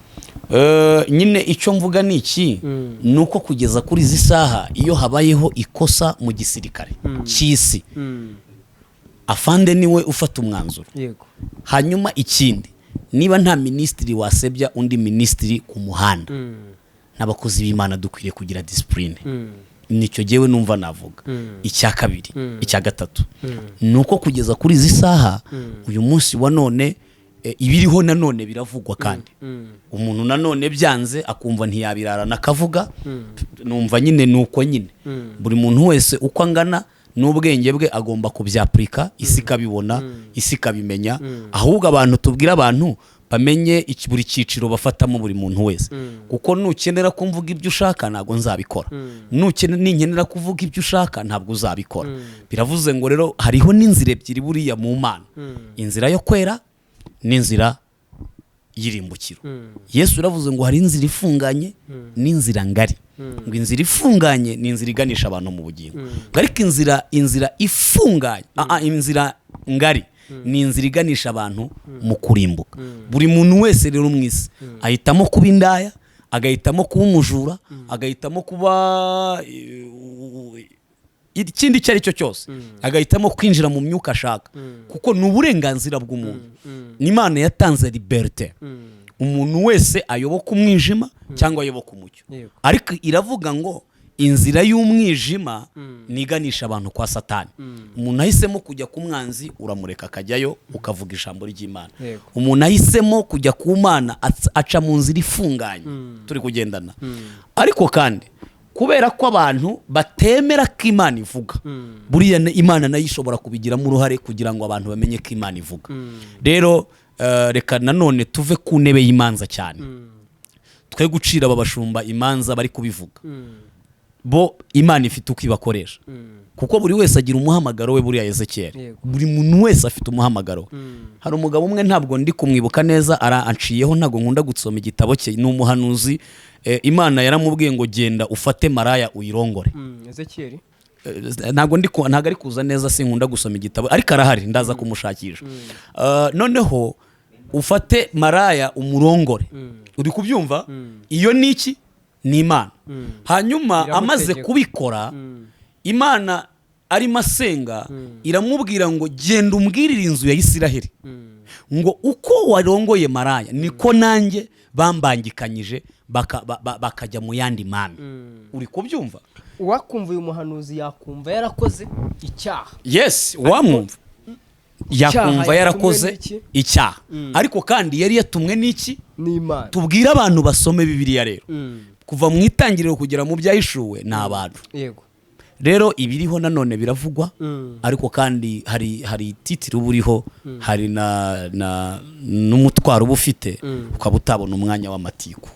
Nyine icyo mvuga ni iki, ni uko kugeza kuri izi saha, iyo habayeho ikosa mu gisirikare cy'isi, afande niwe ufata umwanzuro. Hanyuma ikindi, Niba nta minisitiri wasebya undi minisitiri ku muhanda, n'abakozi b'Imana dukwiriye kugira discipline. Nicyo jyewe numva navuga. Icya kabiri, icya gatatu ni uko kugeza kuri izi saha, uyu munsi wa none, ibiriho nanone biravugwa, kandi umuntu nanone byanze akumva ntiyabirarana akavuga. Numva nyine ni uko nyine buri muntu wese uko angana n'ubwenge bwe agomba kubyapurika, isi ikabibona, isi ikabimenya. Ahubwo abantu, tubwire abantu bamenye buri cyiciro bafatamo buri muntu wese, kuko nukenera ko mvuga ibyo ushaka ntabwo nzabikora, ninkenera kuvuga ibyo ushaka ntabwo uzabikora. Biravuze ngo rero hariho n'inzira ebyiri buriya mu Mana: inzira yo kwera n'inzira y'irimbukiro. Yesu uravuze ngo hari inzira ifunganye n'inzira ngari, ngo inzira ifunganye ni inzira iganisha abantu mu bugingo, ngo ariko inzira ifunganye, inzira ngari ni inzira iganisha abantu mu kurimbuka. Buri muntu wese rero mu isi ahitamo kuba indaya, agahitamo kuba umujura, agahitamo kuba ikindi icyo ari cyo cyose, agahitamo kwinjira mu myuka ashaka, kuko ni uburenganzira bw'umuntu. N'Imana yatanze liberté, umuntu wese ayoboka umwijima cyangwa ayoboka umucyo. Ariko iravuga ngo inzira y'umwijima niganisha abantu kwa Satani. Umuntu ahisemo kujya ku mwanzi, uramureka akajyayo, ukavuga ijambo ry'Imana. Umuntu ahisemo kujya ku Mana, aca mu nzira ifunganye, turi kugendana. Ariko kandi kubera ko abantu batemera ko Imana ivuga, buriya Imana nayo ishobora kubigiramo uruhare kugira ngo abantu bamenye ko Imana ivuga. Rero reka nanone tuve ku ntebe y'imanza cyane, twe gucira aba bashumba imanza bari kubivuga. Bo Imana ifite uko ibakoresha, kuko buri wese agira umuhamagaro we. Buriya Ezekiyeli, buri muntu wese afite umuhamagaro we. Hari umugabo umwe, ntabwo ndi kumwibuka neza, ara anciyeho, ntabwo nkunda gusoma igitabo cye, ni umuhanuzi. Imana yaramubwiye ngo genda ufate maraya uyirongore. Ezekiyeli. Ntabwo ari kuza neza, sinkunda gusoma igitabo, ariko arahari, ndaza kumushakisha. Noneho ufate maraya umurongore, uri kubyumva? Iyo ni iki? Ni Imana. Hanyuma Iramutegeka. amaze kubikora, Imana arimo asenga iramubwira ngo genda umbwirire inzu ya Isiraheli ngo uko warongoye maraya niko nanjye bambangikanyije bakajya mu yandi mami. Uri kubyumva? Uwakumva uyu muhanuzi yakumva yarakoze icyaha. Yes, wamwumva yakumva Icyaha yarakoze yatumwe n'iki? icyaha, ariko kandi yari yatumwe n'iki? N'Imana. Tubwire abantu basome Bibiliya rero, kuva mu Itangiriro kugera mu Byahishuwe, ni abantu. Rero ibiriho nanone biravugwa, ariko kandi hari titre uba uriho, hari na n'umutwaro uba ufite, ukaba utabona umwanya w'amatiku.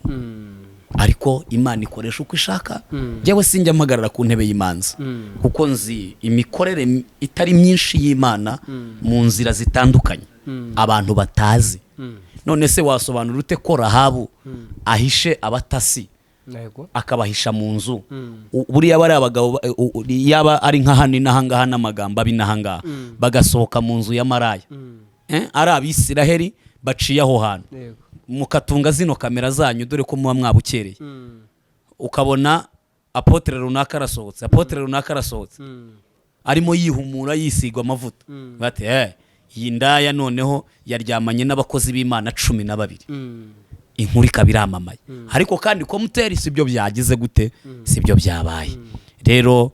Ariko Imana ikoresha uko ishaka. Njyewe sinjya mpagarara ku ntebe y'imanza, kuko nzi imikorere itari myinshi y'Imana mu nzira zitandukanye abantu batazi. None se wasobanura ute ko Rahabu ahishe abatasi, akabahisha mu nzu? Buriya bari abagabo yaba ari nka hano n'ahangaha n'amagambo abi n'ahangaha, bagasohoka mu nzu ya maraya, ari Abisiraheli baciye aho hantu, mukatunga zino kamera zanyu, dore ko muba mwabukereye, ukabona apôtre runaka arasohotse, apôtre runaka arasohotse, arimo yihumura, yisigwa amavuta, bati iyi ndaya noneho yaryamanye n'abakozi b'Imana 12, inkuru ikaba iramamaye. Ariko kandi komuteri si byo byagize gute, si byo byabaye. Rero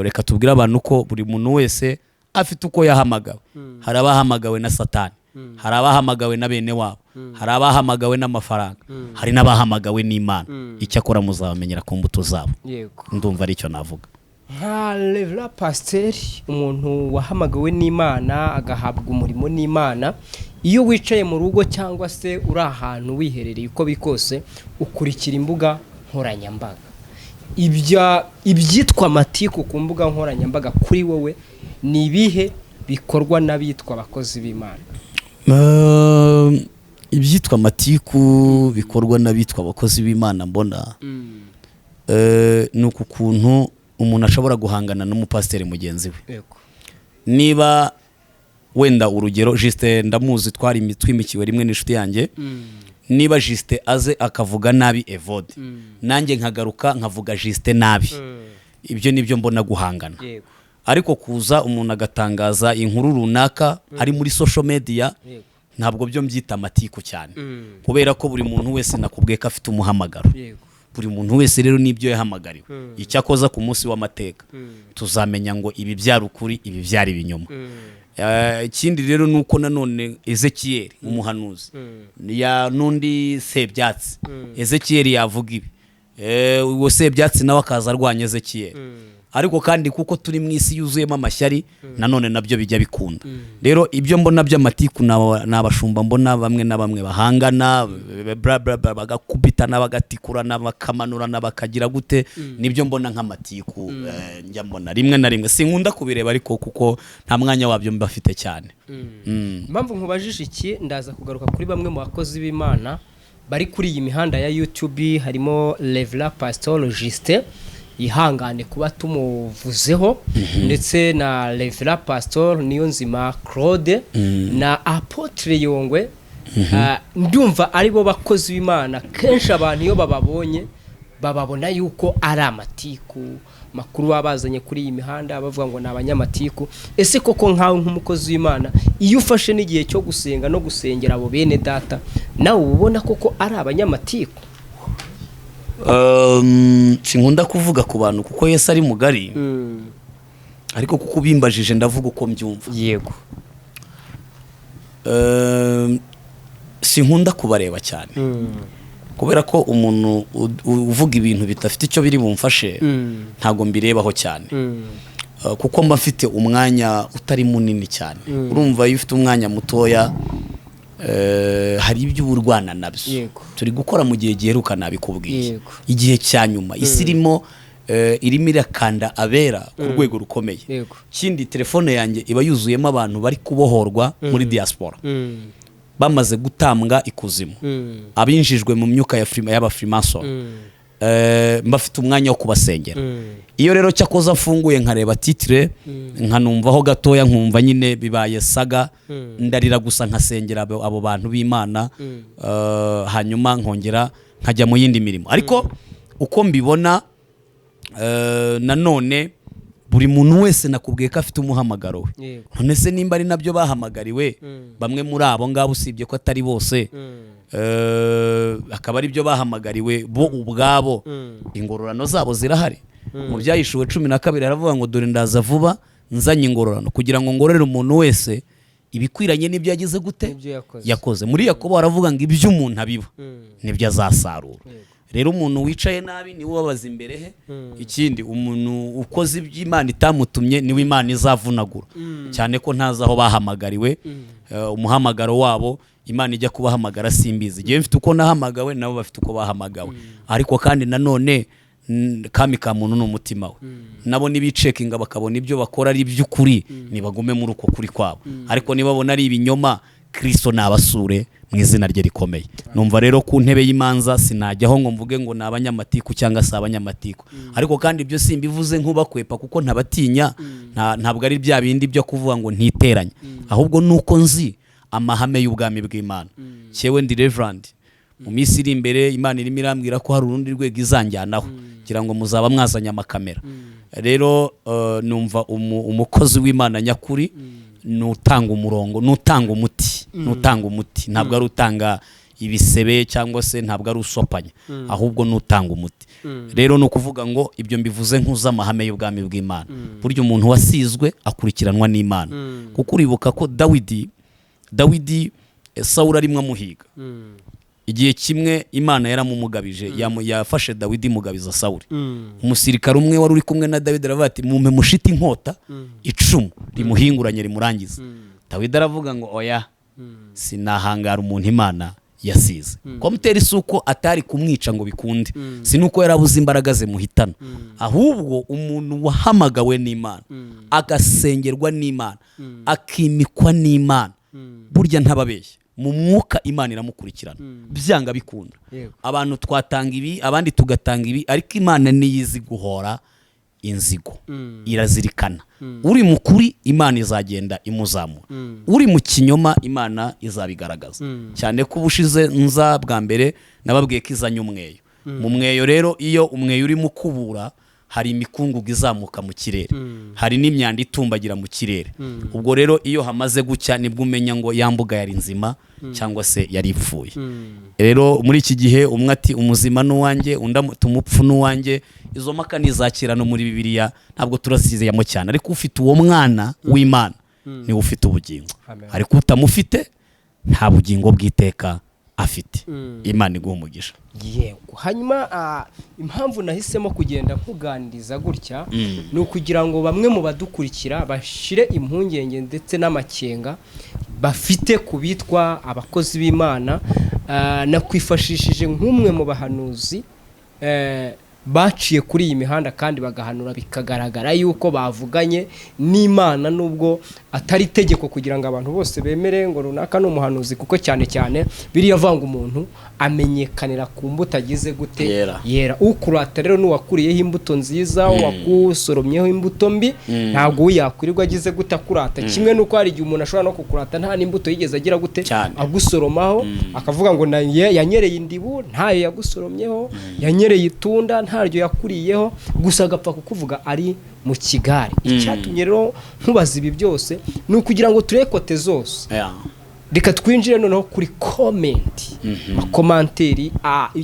reka tubwire abantu ko buri muntu wese afite uko yahamagawe. Hari abahamagawe na Satani, hari abahamagawe na bene wabo, hari abahamagawe n'amafaranga, hari n'abahamagawe n'Imana. Icyakora muzabamenyera ku mbuto zabo. Ndumva aricyo navuga. Nka Reverend pasiteri, umuntu wahamagawe n'Imana agahabwa umurimo n'Imana, iyo wicaye mu rugo cyangwa se uri ahantu wiherereye, uko biri kose ukurikira imbuga nkoranyambaga. Ibyitwa amatiku ku mbuga nkoranyambaga kuri wowe ni ibihe bikorwa n'abitwa abakozi b'Imana? Ibyitwa amatiku bikorwa n'abitwa abakozi b'Imana mbona, ni uku kuntu umuntu ashobora guhangana n'umupasiteri mugenzi we. Niba wenda urugero Justin, ndamuzi, twari twimikiwe rimwe n'inshuti yanjye, niba Justin aze akavuga nabi Evode, nanjye nkagaruka nkavuga Justin nabi, ibyo nibyo mbona guhangana. Ariko kuza umuntu agatangaza inkuru runaka ari muri social media, Ntabwo byo mbyita amatiku cyane, kubera ko buri muntu wese nakubwiye ko afite umuhamagaro. Buri muntu wese rero n'ibyo yahamagariwe. Icyakoza ku munsi w'amateka tuzamenya ngo ibi byari ukuri, ibi byari ibinyoma. Ikindi rero ni uko nanone Ezekiyeli umuhanuzi ya n'undi Sebyatsi, Ezekiyeli yavuga ibi, uwo Sebyatsi nawe akaza arwanya Ezekiyeli. Ariko kandi kuko turi mu isi yuzuyemo amashyari, nanone nabyo bijya bikunda. Rero ibyo mbona by'amatiku ni abashumba mbona bamwe na bamwe bahangana, bla bla bla, bagakubitana, bagatikurana, bakamanurana, bakagira gute. Nibyo mbona nk'amatiku. Njya mbona rimwe na rimwe, sinkunda kubireba ariko kuko nta mwanya wabyo mba mfite cyane. Impamvu nkubajije iki, ndaza kugaruka kuri bamwe mu bakozi b'Imana bari kuri iyi mihanda ya YouTube, harimo Reverend Pastor Justin, yihangane kuba tumuvuzeho, ndetse na Reverend Pastor Niyonzima Claude na Apotre Yongwe. Ndumva ari bo bakozi b'Imana kenshi abantu iyo bababonye bababona yuko ari amatiku makuru baba bazanye kuri iyi mihanda, bavuga ngo ni abanyamatiku. Ese koko nkawe nk'umukozi w'Imana, iyo ufashe n'igihe cyo gusenga no gusengera abo bene data, nawe uba ubona koko ari abanyamatiku? Sinkunda kuvuga ku bantu kuko Yesu ari mugari, ariko kuko ubimbajije ndavuga uko mbyumva. Sinkunda kubareba cyane kubera ko umuntu uvuga ibintu bidafite icyo biri bumfashe ntabwo mbirebaho cyane. Kuko mba mfite umwanya utari munini cyane. Urumva iyo ufite umwanya mutoya, hari ibyo uba urwana nabyo. Turi gukora mu gihe giheruka, nabikubwiye. Igihe cya nyuma, isi irimo irakanda abera ku rwego rukomeye. Ikindi, telefone yanjye iba yuzuyemo abantu bari kubohorwa muri diaspora, bamaze gutambwa ikuzimu, abinjijwe mu myuka ya y'abafrimason. Mba mfite umwanya wo kubasengera. Iyo rero cyakoze afunguye nkareba titre, nkanumvaho gatoya, nkumva nyine bibaye saga, ndarira gusa nkasengera abo bantu b'Imana, hanyuma nkongera nkajya mu yindi mirimo. Ariko uko mbibona, nanone buri muntu wese nakubwiye ko afite umuhamagaro we. None se nimba ari nabyo bahamagariwe, bamwe muri abo ngabo, usibye ko atari bose, akaba ari byo bahamagariwe bo ubwabo, ingororano zabo zirahari. Mu Byahishuwe 12 haravuga ngo: "Dore ndaza vuba nzanye ingororano kugira ngo ngororere umuntu wese ibikwiranye n'ibyo yagize gute?" N'ibyo yakoze. Yakoze. Muri Yakobo haravuga ngo ibyo umuntu abiba nibyo azasarura. Rero umuntu wicaye nabi niwe ubabaza imbere he. Ikindi, umuntu ukoze ibyo Imana itamutumye niwe Imana izavunagura, cyane ko ntazi aho bahamagariwe. Umuhamagaro wabo Imana ijya kubahamagara simbizi. Igihe mfite uko nahamagawe, nabo bafite uko bahamagawe. Ariko kandi nanone kami ka muntu ni umutima we. Nabo nibicekinga bakabona ibyo bakora ari iby'ukuri, nibagume muri uko kuri kwabo. Ariko nibabona ari ibinyoma, Kristo nabasure mu izina rye rikomeye. Numva rero ku ntebe y'imanza sinajyaho ngo mvuge ngo ni abanyamatiku cyangwa se abanyamatiku. Ariko kandi ibyo simbivuze nk'ubakwepa kuko ntabatinya. Ntabwo ari bya bindi byo kuvuga ngo ntiteranye, ahubwo nuko nzi amahame y'ubwami bw'Imana. Cyewe ndi reverend, mu minsi iri imbere Imana irimo irambwira ko hari urundi rwego izanjyanaho, kugira ngo muzaba mwazanye amakamera. Rero numva umukozi w'Imana nyakuri ni utanga umurongo, ni utanga umuti, ni utanga umuti. Ntabwo ari utanga ibisebe cyangwa se ntabwo ari usopanya, ahubwo ni utanga umuti. Rero ni ukuvuga ngo ibyo mbivuze nk'uzi amahame y'ubwami bw'Imana. Burya umuntu wasizwe akurikiranwa n'Imana, kuko uribuka ko Dawidi, Sawuli arimo amuhiga igihe kimwe, Imana yaramumugabije, yafashe Dawidi imugabiza Sawuli. Umusirikare umwe wari uri kumwe na Dawidi aravuga ati: "Mumpe mushite inkota, icumu rimuhinguranye rimurangize." Dawidi aravuga ngo: "Oya, sinahangara umuntu Imana yasize." Komuteri si uko atari kumwica ngo bikunde, si nuko yarabuze imbaraga zimuhitana, ahubwo umuntu wahamagawe n'Imana, agasengerwa n'Imana, akimikwa n'Imana, burya ntababeshya, mu mwuka Imana iramukurikirana byanga bikunda. Abantu twatanga ibi, abandi tugatanga ibi, ariko Imana niyo izi guhora inzigo, irazirikana. Uri mu kuri Imana izagenda imuzamura, uri mu kinyoma Imana izabigaragaza. Cyane ko ubushize nza bwa mbere nababwiye ko izanye umweyo. Mu mweyo rero, iyo umweyo urimo ukubura Hari imikungugu izamuka mu kirere, hari n'imyanda itumbagira mu kirere. Ubwo rero iyo hamaze gucya, nibwo umenya ngo ya mbuga yari nzima cyangwa se yari ipfuye. Rero muri iki gihe umwe ati umuzima n'uwanjye, undi ati umupfu n'uwanjye. Izo mpaka nizakira no muri Bibiliya ntabwo turazizeyamo cyane, ariko ufite uwo mwana w'Imana niwe ufite ubugingo. Amen. Ariko utamufite nta bugingo bw'iteka afite. Imana iguha umugisha. Yego. Hanyuma impamvu nahisemo kugenda nkuganiriza gutya ni ukugira ngo bamwe mu badukurikira bashire impungenge ndetse n'amakenga bafite ku bitwa abakozi b'Imana. Nakwifashishije nk'umwe mu bahanuzi baciye kuri iyi mihanda kandi bagahanura bikagaragara yuko bavuganye n'Imana, nubwo atari itegeko kugira ngo abantu bose bemere ngo runaka ni umuhanuzi, kuko cyane cyane biriya vanga umuntu amenyekanira ku mbuto agize gute? Yera. Yera. Ukurata rero n'uwakuriyeho imbuto nziza, uwakusoromyeho imbuto mbi ntabwo we yakwirirwa agize gute akurata. Kimwe n'uko hari igihe umuntu ashobora no kukurata nta n'imbuto yigeze agira gute agusoromaho, akavuga ngo yanyereye indibu, ntayo yagusoromyeho, yanyereye itunda, ntaryo yakuriyeho, gusa agapfa kukuvuga ari mu kigare. Icyatumye rero nkubaza ibi byose ni ukugira ngo turekote zose. Reka twinjire noneho kuri comment, amacommentaires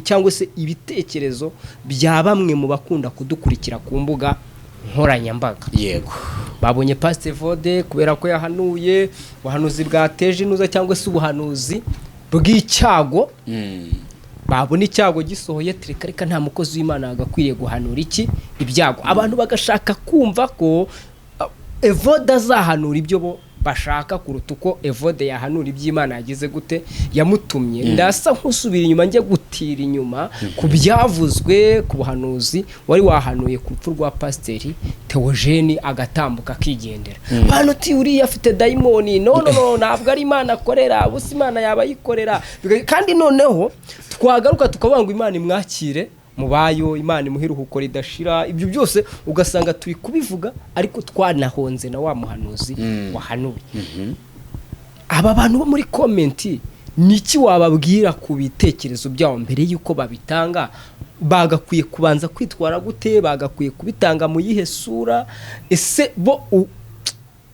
cyangwa se ibitekerezo bya bamwe mu bakunda kudukurikira ku mbuga nkoranyambaga. Babonye Pasiteri Evode kubera ko yahanuye ubuhanuzi bwateje inuza cyangwa se ubuhanuzi bw'icyago. Babona icyago gisohoye, reka reka, nta mukozi w'Imana yagakwiriye guhanura iki ibyago. Abantu bagashaka kumva ko Evode azahanura ibyo bo bashaka kuruta uko Evode yahanura iby'Imana yagize gute, yamutumye. Ndasa nk'usubira inyuma, njya gutira inyuma ku byavuzwe ku buhanuzi wari wahanuye ku rupfu rwa Pasiteri Teogene, agatambuka akigendera. Bantu uti uriya afite dayimoni, no no no, ntabwo ari Imana akorera, ubusa Imana yaba ayikorera. Kandi noneho twagaruka tukavuga ngo Imana imwakire mubayo, Imana imuhe iruhuko ridashira. Ibyo byose ugasanga turi kubivuga, ariko twanahonze na wa muhanuzi wahanuye. Aba bantu bo muri comment, ni iki wababwira ku bitekerezo byabo? Mbere y'uko babitanga bagakwiye kubanza kwitwara gute? Bagakwiye kubitanga mu yihe sura? Ese bo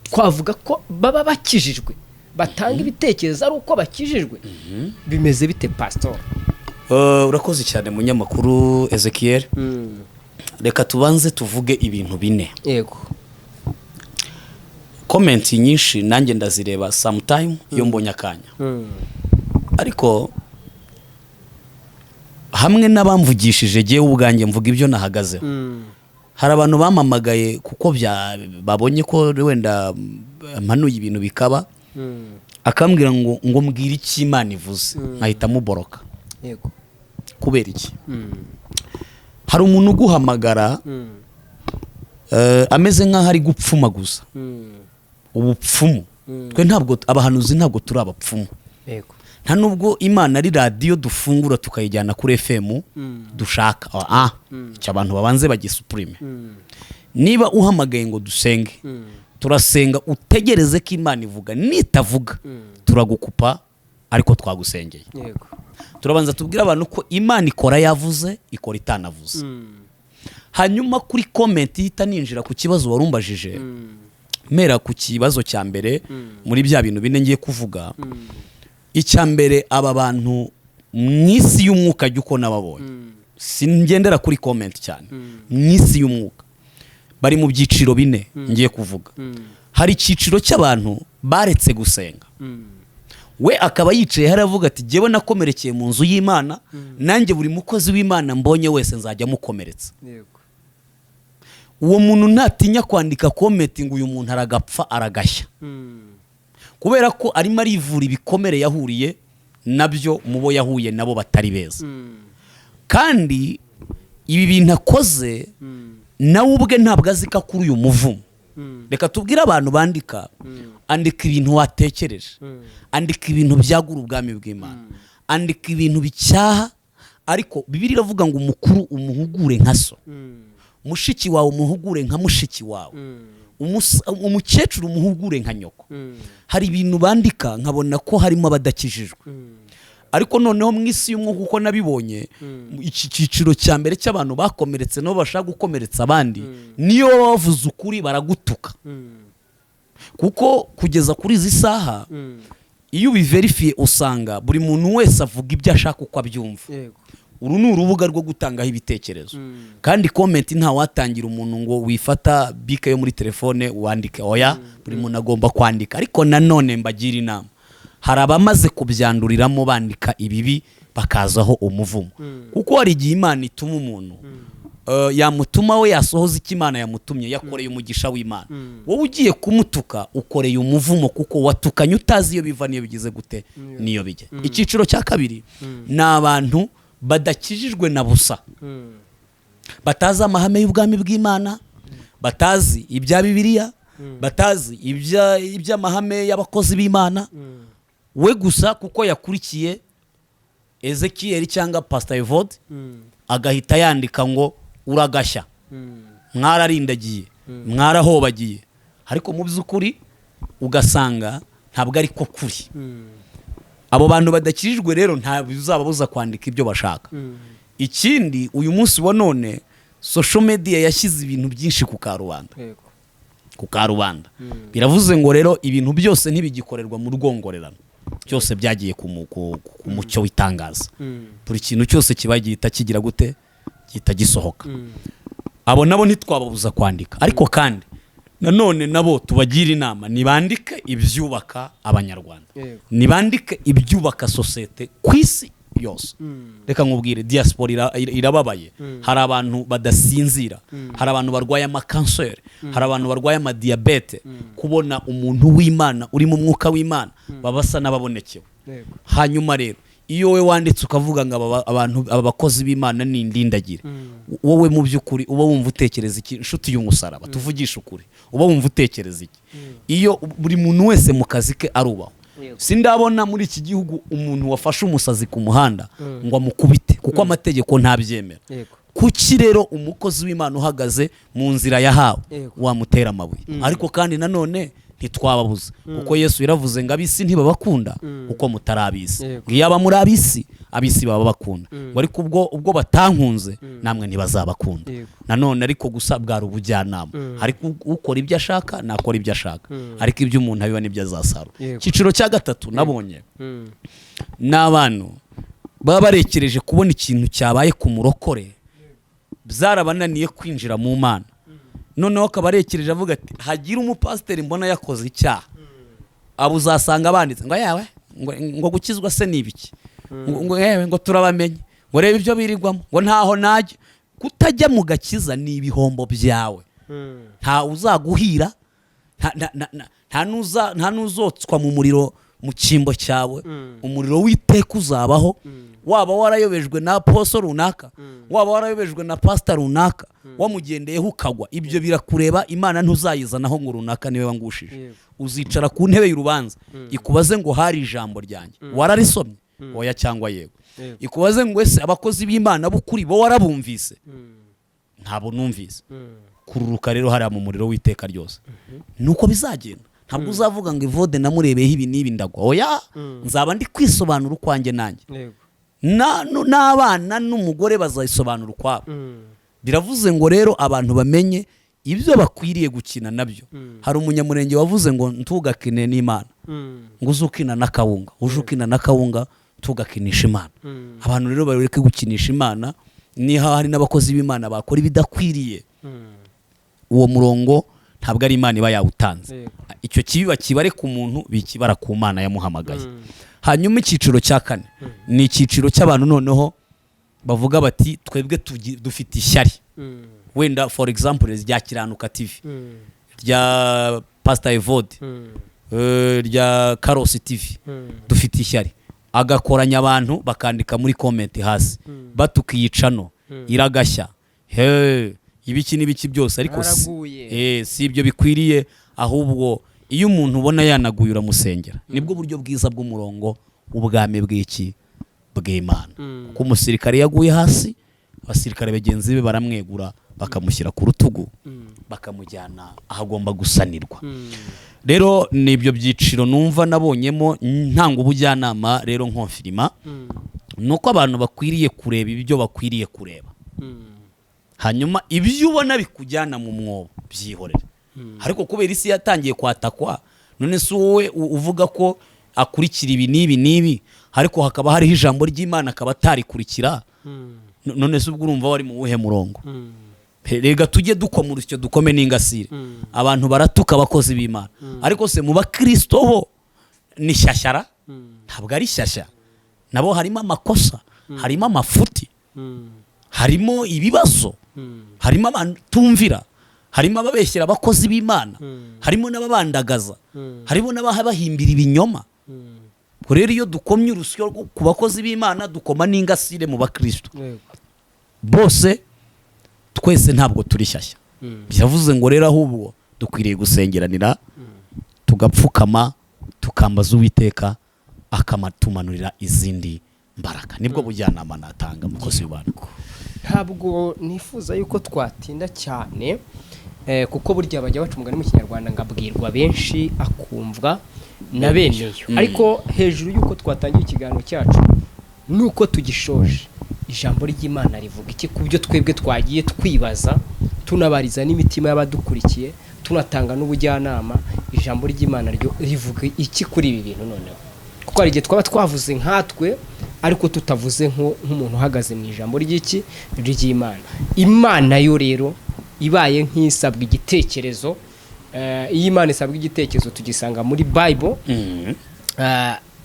twavuga ko baba bakijijwe? Batanga ibitekerezo ari uko bakijijwe? Bimeze bite, pasitori? Urakoze cyane, munyamakuru Ezekiel. Reka tubanze tuvuge ibintu bine. Comment nyinshi nanjye ndazireba sometime iyo mbonye akanya, ariko hamwe n'abamvugishije, jyewe ubwanjye mvuga ibyo nahagazeho. Hari abantu bampamagaye kuko babonye ko wenda mpanuye ibintu bikaba, akambwira ngo mbwire icyo Imana ivuze, nkahita muboroka. Kubera iki? Hari umuntu uguhamagara ameze nk'aho ari gupfumaguza ubupfumu. Twe ntabwo abahanuzi, ntabwo turi abapfumu. Nta nubwo Imana ari radiyo dufungura tukayijyana kuri FM dushaka. Icyo abantu babanze bagisupurime. Niba uhamagaye ngo dusenge, turasenga, utegereze ko Imana ivuga. Nitavuga turagukupa, ariko twagusengeye. Turabanza tubwire abantu ko Imana ikora yavuze, ikora itanavuze. Hanyuma kuri comment ihita ninjira ku kibazo warumbajije, mera ku kibazo cya mbere muri bya bintu bine ngiye kuvuga. Icya mbere, aba bantu mu isi y'umwuka, jya uko nababonye, singendera kuri comment cyane, mu isi y'umwuka bari mu byiciro bine ngiye kuvuga. Hari icyiciro cy'abantu baretse gusenga, we akaba yicaye hariya avuga ati jyewe nakomerekeye mu nzu y'Imana, nanjye buri mukozi w'Imana mbonye wese nzajya mukomeretsa. Uwo muntu ntatinya kwandika comment ngo uyu muntu aragapfa, aragashya, kubera ko arimo arivura ibikomere yahuriye nabyo mu bo yahuye nabo batari beza. Kandi ibi bintu akoze nawe ubwe ntabwo azi ko akura uyu muvumo. Reka tubwire abantu bandika: andika ibintu watekereje, andika ibintu byagura ubwami bw'Imana, andika ibintu bicyaha. Ariko Bibiliya iravuga ngo umukuru umuhugure nka so, mushiki wawe umuhugure nka mushiki wawe, umukecuru umuhugure nka nyoko. Hari ibintu bandika nkabona ko harimo abadakijijwe. Ariko noneho mu isi y'umwuka, uko nabibonye, iki cyiciro cya mbere cy'abantu bakomeretse nabo bashaka gukomeretsa abandi, niyo baba bavuze ukuri baragutuka. Kuko kugeza kuri izi saha, iyo ubiverifiye usanga buri muntu wese avuga ibyo ashaka uko abyumva. Uru ni urubuga rwo gutangaho ibitekerezo, kandi comment ntawatangira umuntu ngo wifata bike yo muri telefone wandike, oya, buri muntu agomba kwandika. Ariko nanone mbagira inama, hari abamaze kubyanduriramo bandika ibibi bakazaho umuvumo, kuko hari igihe Imana ituma umuntu, yamutuma we yasohoza icyo Imana yamutumye, yakoreye umugisha w'Imana. Wowe ugiye kumutuka ukoreye umuvumo, kuko watukanye utazi iyo biva n'iyo bigize gute n'iyo bijya. Icyiciro cya kabiri ni abantu badakijijwe na busa, batazi amahame y'ubwami bw'Imana, batazi ibya Bibiliya, batazi iby'amahame y'abakozi b'Imana. We gusa kuko yakurikiye Ezekiyeli cyangwa Pasita Evode, agahita yandika ngo uragashya, mwararindagiye, mwarahobagiye. Ariko mu by'ukuri ugasanga ntabwo ari ko kuri. Abo bantu badakijijwe rero nta bizababuza kwandika ibyo bashaka. Ikindi, uyu munsi wa none social media yashyize ibintu byinshi ku karubanda. Ku karubanda biravuze ngo rero ibintu byose ntibigikorerwa mu rwongorerano, byose byagiye ku mucyo w'itangaza. Buri kintu cyose kiba gihita kigira gute, gihita gisohoka. Abo nabo ntitwababuza kwandika, ariko kandi nanone nabo tubagira inama, nibandike ibyubaka Abanyarwanda, nibandike ibyubaka sosiyete ku isi yose. Reka nkubwire, diaspora irababaye. Hari abantu badasinzira, hari abantu barwaye amakanseri, hari abantu barwaye amadiyabete. Kubona umuntu w'Imana uri mu mwuka w'Imana, baba basa n'ababonekewe. Hanyuma rero iyo wowe wanditse ukavuga ngo abantu aba bakozi b'Imana ni indindagire, wowe mu by'ukuri uba wumva utekereza iki? Inshuti y'umusaraba, tuvugishe ukuri, uba wumva utekereza iki? Iyo buri muntu wese mu kazi ke arubahwa. Sindabona muri iki gihugu umuntu wafashe umusazi ku muhanda ngo amukubite, kuko amategeko ntabyemera. Kuki rero umukozi w'Imana uhagaze mu nzira yahawe wamutera amabuye? Ariko kandi nanone ntitwababuza, kuko Yesu yaravuze ngo ab'isi ntibabakunda kuko mutari ab'isi. Ngo iyaba muri ab'isi, ab'isi baba bakunda. Ngo ariko ubwo batankunze, namwe ntibazabakunda. Nanone ariko gusa bwari ubujyanama. Ariko ukora ibyo ashaka nakora ibyo ashaka, ariko ibyo umuntu abiba nibyo azasarura. Icyiciro cya gatatu nabonye ni abantu baba barekereje kubona ikintu cyabaye ku murokore, byarabananiye kwinjira mu Mana, noneho akaba arekereje avuga ati hagira umupasiteri mbona yakoze icyaha. Abo uzasanga banditse ngo yawe ngo gukizwa se ni ibiki, ngo yewe, ngo turabamenye, ngo reba ibyo birirwamo, ngo ntaho najya. Kutajya mu gakiza ni ibihombo byawe. Nta uzaguhira, nta n'uzotswa mu muriro mu cyimbo cyawe. Umuriro w'iteka uzabaho, waba warayobejwe na apostle runaka, waba warayobejwe na pasita runaka, wamugendeyeho ukagwa, ibyo birakureba. Imana ntuzayizanaho ngo runaka niwe wangushije. Uzicara ku ntebe y'urubanza, ikubaze ngo hari ijambo ryanjye wararisomye, oya cyangwa yego. Ikubaze ngo ese abakozi b'Imana b'ukuri bo warabumvise? Ntabwo numvise. Kururuka rero hariya mu muriro w'iteka ryose, nuko bizagenda. Ntabwo uzavuga ngo Evode namurebeyeho ibi n'ibi ndagwa, oya, nzaba ndi kwisobanura ukwanjye nanjye. N'abana n'umugore bazayisobanura ukwabo. Biravuze ngo rero abantu bamenye ibyo bakwiriye gukina nabyo. Hari umunyamurenge wavuze ngo ntugakine n'Imana, ngo uze ukina n'akawunga, uje ukina n'akawunga, tugakinisha Imana. Abantu rero bareke gukinisha Imana. Niba hari n'abakozi b'Imana bakora ibidakwiriye, uwo murongo ntabwo ari Imana iba yawutanze. Icyo kibi bakibare ku muntu, bikibara ku Mana yamuhamagaye. Hanyuma icyiciro cya kane ni icyiciro cy'abantu noneho bavuga bati twebwe dufite ishyari. Wenda for example rya Kiranuka TV, rya Pastor Evode, rya Karosi TV, dufite ishyari. Agakoranya abantu bakandika muri comment hasi batuka iyi channel iragashya, he ibiki n'ibiki byose, ariko Baraguye. Si ibyo bikwiriye. Ahubwo iyo umuntu ubona yanaguye uramusengera, nibwo buryo bwiza bw'umurongo w'ubwami bw'iki bw'Imana. Kuko umusirikare yaguye hasi Abasirikare bagenzi be baramwegura, bakamushyira ku rutugu, bakamujyana aho agomba gusanirwa. Rero ni ibyo byiciro numva nabonyemo. Ntanga ubujyanama rero, nkonfirima, ni uko abantu bakwiriye kureba ibyo bakwiriye kureba, hanyuma ibyo ubona bikujyana mu mwobo byihorere. Ariko kubera isi yatangiye kwatakwa, none si wowe uvuga ko akurikira ibi n'ibi n'ibi, ariko hakaba hariho ijambo ry'Imana akaba atarikurikira? None se ubwo urumva wari mu wuhe murongo? Rega tujye dukoma urusyo, dukome n'ingasire. Abantu baratuka abakozi b'Imana, ariko se mu bakristo bo ni shyashyara? Ntabwo ari shyashya, nabo harimo amakosa, harimo amafuti, harimo ibibazo, harimo abatumvira, harimo ababeshyera abakozi b'Imana, harimo n'ababandagaza, harimo n'ababahimbira ibinyoma. Ubwo rero iyo dukomye urusyo ku bakozi b'Imana, dukoma n'ingasire mu bakristo bose. Twese ntabwo turi shyashya. Biravuze ngo rero ahubwo dukwiriye gusengeranira, tugapfukama, tukambaza Uwiteka, akamatumanurira izindi mbaraga. Nibwo bujyanama natanga, mukozi w'Imana. Ntabwo nifuza yuko twatinda cyane, kuko burya bajya baca umugani mu Kinyarwanda ngo abwirwa benshi akumvwa na beneyo. Ariko hejuru y'uko twatangiye ikiganiro cyacu nuko tugishoje, ijambo ry'Imana rivuga iki ku byo twebwe twagiye twibaza, tunabariza n'imitima y'abadukurikiye, tunatanga n'ubujyanama? Ijambo ry'Imana ryo rivuga iki kuri ibi bintu noneho? Kuko hari igihe twaba twavuze nkatwe, ariko tutavuze nk'umuntu uhagaze mu ijambo ry'iki ry'Imana. Imana yo rero ibaye nk'isabwa igitekerezo, iyo Imana isabwa igitekerezo tugisanga muri Bible.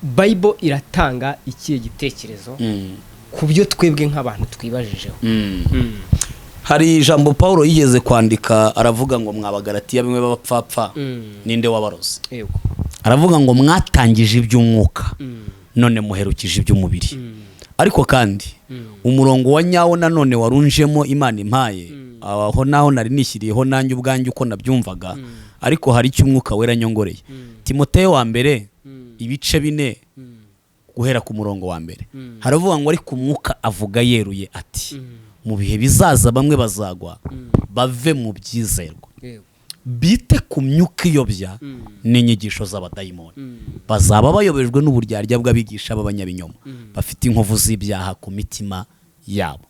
Bible iratanga ikihe gitekerezo ku byo twebwe nk'abantu twibajijeho? Hari ijambo Paul yigeze kwandika, aravuga ngo: "Mwabagaratiya bimwe b'abapfapfa, ninde wabaroze?" Aravuga ngo: "Mwatangije iby'umwuka, none muherukije iby'umubiri." Ariko kandi umurongo wa nyawo nanone warunjemo Imana impaye, aho naho nari nishyiriyeho nanjye ubwanjye uko nabyumvaga, ariko hari icyo Umwuka Wera nyongoreye. Timoteyo wa mbere, ibice 4, guhera ku murongo wa mbere, haravuga ngo: "Ariko Umwuka avuga yeruye ati mu bihe bizaza bamwe bazagwa bave mu byizerwa, bite ku myuka iyobya n'inyigisho z'abadayimoni. Bazaba bayobejwe n'uburyarya bw'abigisha b'abanyabinyoma, bafite inkovu z'ibyaha ku mitima yabo."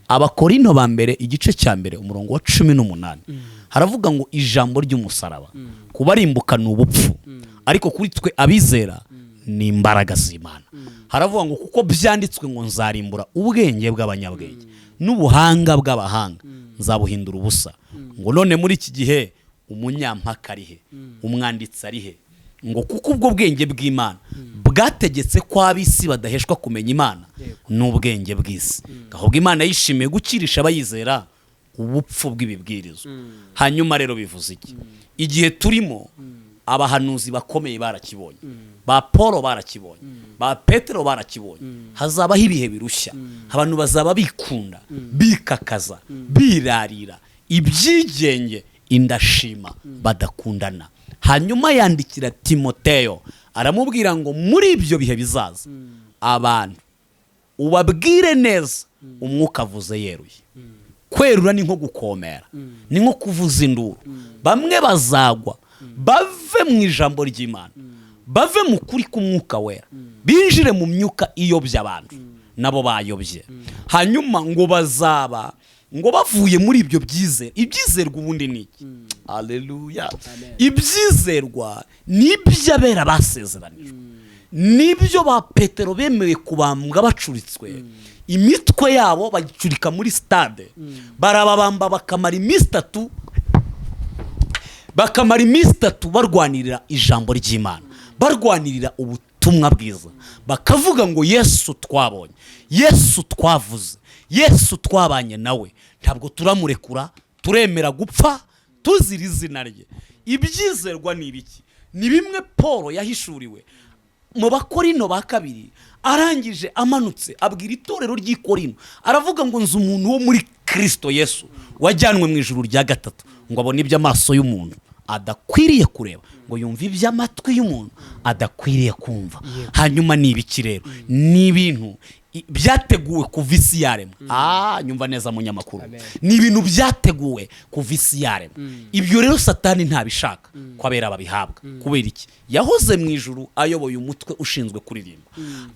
Abakorinto ba mbere, igice cya mbere, umurongo wa 18, haravuga ngo: "Ijambo ry'umusaraba kubarimbuka ni ubupfu, ariko kuri twe abizera ni imbaraga z'Imana." Haravuga ngo: "Kuko byanditswe ngo nzarimbura ubwenge bw'abanyabwenge, n'ubuhanga bw'abahanga nzabuhindura ubusa." Ngo: "None muri iki gihe umunyampaka ari he? Umwanditsi ari he?" Ngo: "Kuko ubwo bwenge bw'Imana bwategetse ko ab'isi badaheshwa kumenya Imana n'ubwenge bw'isi, ahubwo Imana yishimiye gukirisha abayizera ubupfu bw'ibibwirizwa." Hanyuma rero bivuze iki? Igihe turimo, abahanuzi bakomeye barakibonye, ba Paul barakibonye, ba Petero barakibonye: hazabaho ibihe birushya, abantu bazaba bikunda, bikakaza, birarira, ibyigenge, indashima, badakundana. Hanyuma yandikira Timoteyo, aramubwira ngo: "Muri ibyo bihe bizaza, abantu ubabwire neza Umwuka avuze yeruye." Kwerura ni nko gukomera, ni nko kuvuza induru. Bamwe bazagwa bave mu ijambo ry'Imana, bave mu kuri k'Umwuka Wera, binjire mu myuka iyobya abantu, nabo bayobye. Hanyuma ngo bazaba ngo bavuye muri ibyo byizere. Ibyizerwa ubundi ni iki? Aleluya! Ibyizerwa ni iby'abera basezeranijwe, nibyo ba Petero bemewe kubambwa bacuritswe, imitwe yabo bayicurika muri stade, barababamba, bakamara iminsi 3 barwanirira ijambo ry'Imana, barwanirira ubutumwa bwiza, bakavuga ngo: "Yesu twabonye, Yesu twavuze, Yesu twabanye nawe, ntabwo turamurekura, turemera gupfa tuzira izina rye." Ibyizerwa ni ibiki? Ni bimwe Paul yahishuriwe mu Bakorino ba kabiri. Arangije amanutse abwira itorero ry'i Korino, aravuga ngo: "Nzi umuntu wo muri Kirisito Yesu wajyanwe mu ijuru rya gatatu, ngo abone ibyo amaso y'umuntu adakwiriye kureba." Ngo yumve iby'amatwi y'umuntu adakwiriye kumva. Hanyuma ni ibiki rero? Ni ibintu byateguwe kuva isi yaremwa. Nyumva neza munyamakuru. Amen. Ni ibintu byateguwe kuva isi yaremwa. Ibyo rero Satani ntabishaka ko abera babihabwa. Kubera iki? Yahoze mu ijuru ayoboye umutwe ushinzwe kuririmba,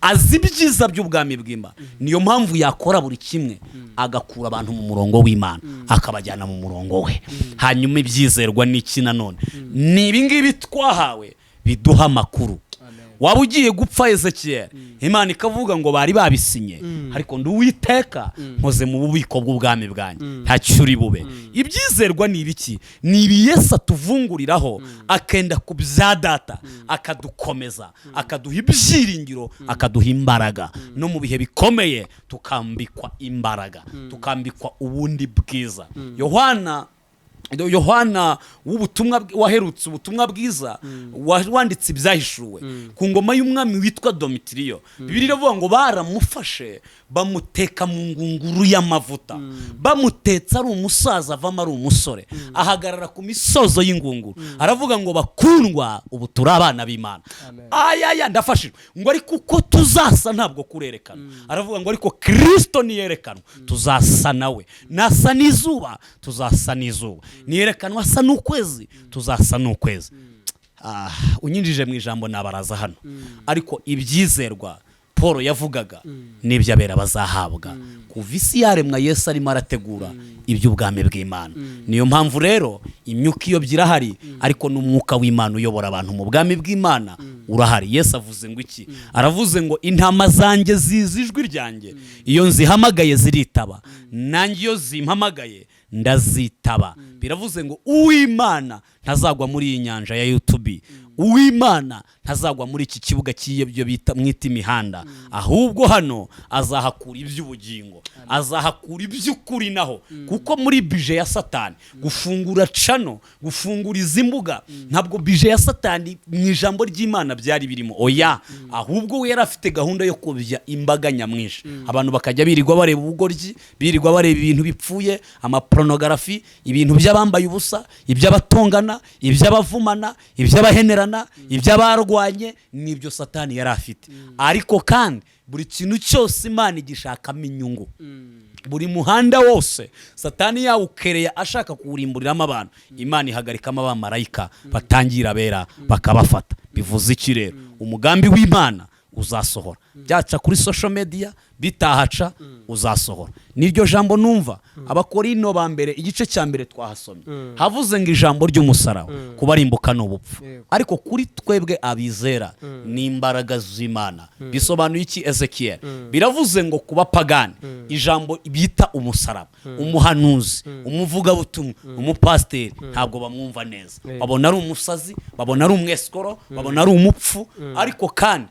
azi ibyiza by'ubwami bw'Imana. Niyo mpamvu yakora buri kimwe agakura abantu mu murongo w'Imana, akabajyana mu murongo we. Hanyuma ibyizerwa ni iki nanone? Ni ibingibi twahawe biduha amakuru. Waba ugiye gupfa, Ezekiel, Imana ikavuga ngo bari babisinye, ariko ndi Uwiteka, nkoze mu bubiko bw'ubwami bwanjye, ntacyo uri bube. Ibyizerwa ni ibiki? Ni ibi Yesu atuvunguriraho, akenda ku bya Data, akadukomeza, akaduha ibyiringiro, akaduha imbaraga. No mu bihe bikomeye tukambikwa imbaraga, tukambikwa ubundi bwiza. Yohana w'ubutumwa waherutse ubutumwa bwiza, wanditse Ibyahishuwe ku ngoma y'umwami witwa Domitiriyo, Bibiliya iravuga ngo baramufashe bamuteka mu ngunguru y'amavuta. Bamutetse ari umusaza, avamo ari umusore, ahagarara ku misozo y'ingunguru, aravuga ngo: "Bakundwa, ubu turi abana b'Imana." Amen. Ayaya, ndafashijwe. Ngo ariko uko tuzasa ntabwo kurerekana. Aravuga ngo ariko Kirisito niyerekanwa tuzasa nawe. Nasa n'izuba, tuzasa n'izuba. Niyerekanwa asa n'ukwezi, tuzasa n'ukwezi. Unyinjije mu ijambo nabaraza hano, ariko ibyizerwa Paul yavugaga n'iby'abera bazahabwa. Kuva isi yaremwa, Yesu arimo arategura iby'ubwami bw'Imana. Niyo mpamvu rero imyuka iyobya irahari, ariko n'umwuka w'Imana uyobora abantu mu bwami bw'Imana urahari. Yesu avuze ngo iki? Aravuze ngo: "Intama zanjye zizi ijwi ryanjye, iyo nzihamagaye ziritaba, nanjye iyo zimpamagaye ndazitaba." Biravuze ngo uw'Imana ntazagwa muri iyi nyanja ya YouTube, uw'Imana ntazagwa muri iki kibuga cy'ibyo bita mwita imihanda, ahubwo hano azahakura iby'ubugingo, azahakura iby'ukuri. Naho kuko muri budget ya Satani gufungura channel, gufungura izi mbuga, ntabwo budget ya Satani mu ijambo ry'Imana byari birimo, oya. Ahubwo we yari afite gahunda yo kobya imbaga nyamwinshi, abantu bakajya birirwa bareba ubugoryi, birirwa bareba ibintu bipfuye, amapornography, ibintu by'abambaye ubusa, iby'abatongana, iby'abavumana, iby'abahenerana, iby'abarwanye. Nibyo Satani yari afite. Ariko kandi buri kintu cyose Imana igishakamo inyungu. Buri muhanda wose Satani yawukereye ashaka kuwurimburiramo abantu, Imana ihagarikamo abamarayika batangira abera bakabafata. Bivuze iki rero? Umugambi w'Imana uzasohora, byaca kuri social media, bitahaca, uzasohora. Niryo jambo numva Abakorino ba mbere igice cya mbere twahasomye, havuze ngo ijambo ry'umusaraba kubarimbuka ni ubupfu, ariko kuri twebwe abizera ni imbaraga z'Imana. Bisobanuye iki, Ezekiel? Biravuze ngo kuba pagani, ijambo bita umusaraba, umuhanuzi, umuvugabutumwa, umupasiteri, ntabwo bamwumva neza. Babona ari umusazi, babona ari umwesikoro, babona ari umupfu, ariko kandi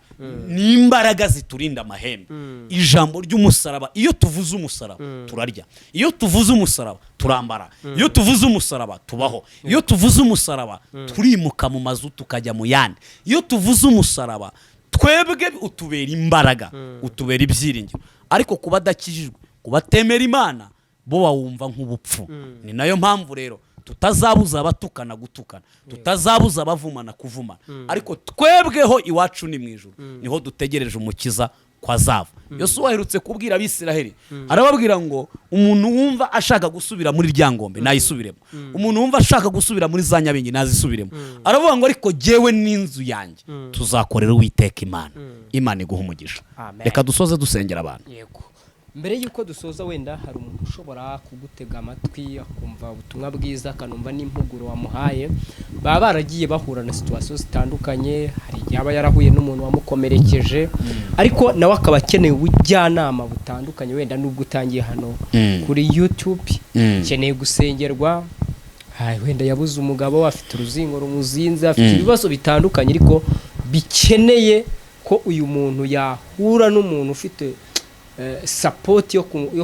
ni imbaraga ziturinda amahembe. Ijambo ry'umusaraba, iyo tuvuze umusaraba turarya, iyo tuvuze umusaraba turambara, iyo tuvuze umusaraba tubaho, iyo tuvuze umusaraba turimuka mu mazu tukajya mu yandi. Iyo tuvuze umusaraba twebwe utubera imbaraga, utubera ibyiringiro. Ariko kuba adakijijwe, kuba atemera Imana, bo bawumva nk'ubupfu. Ni nayo mpamvu rero tutazabuza abatukana gutukana, tutazabuza abavumana kuvumana, ariko twebweho iwacu ni mu ijuru, niho dutegereje Umukiza ko azava. Yosuwa aherutse kubwira Abisiraheli, arababwira ngo umuntu wumva ashaka gusubira muri Ryangombe nayisubiremo, umuntu wumva ashaka gusubira muri za Nyabingi nazisubiremo. Aravuga ngo ariko jyewe n'inzu yanjye tuzakorera Uwiteka Imana. Imana iguha umugisha. Amen. Reka dusoze dusengera abantu. Yego. Mbere y'uko dusoza, wenda hari umuntu ushobora kugutega amatwi akumva ubutumwa bwiza, akanumva n'impuguro wamuhaye. Baba baragiye bahura na situation zitandukanye, hari igihe aba yarahuye n'umuntu wamukomerekeje, ariko nawe akaba akeneye ubujyanama butandukanye, wenda n'ubwo utangiye hano kuri YouTube, akeneye gusengerwa. Wenda yabuze umugabo, afite uruzingo rumuzinze, afite ibibazo bitandukanye, ariko bikeneye ko uyu muntu yahura n'umuntu ufite support yo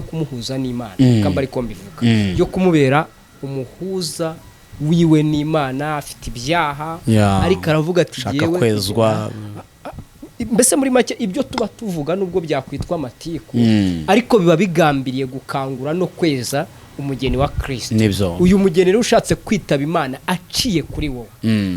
kumuhuza n'Imana, kamba ariko mbivuga, yo kumubera umuhuza wiwe n'Imana. Afite ibyaha, ariko aravuga ati Shaka "Jyewe kwezwa." Mbese muri make, ibyo tuba tuvuga nubwo byakwitwa amatiku, ariko biba bigambiriye gukangura no kweza. Umugeni wa Kirisito. Nibyo. Uyu mugeni rero ushatse kwitaba Imana aciye kuri wowe,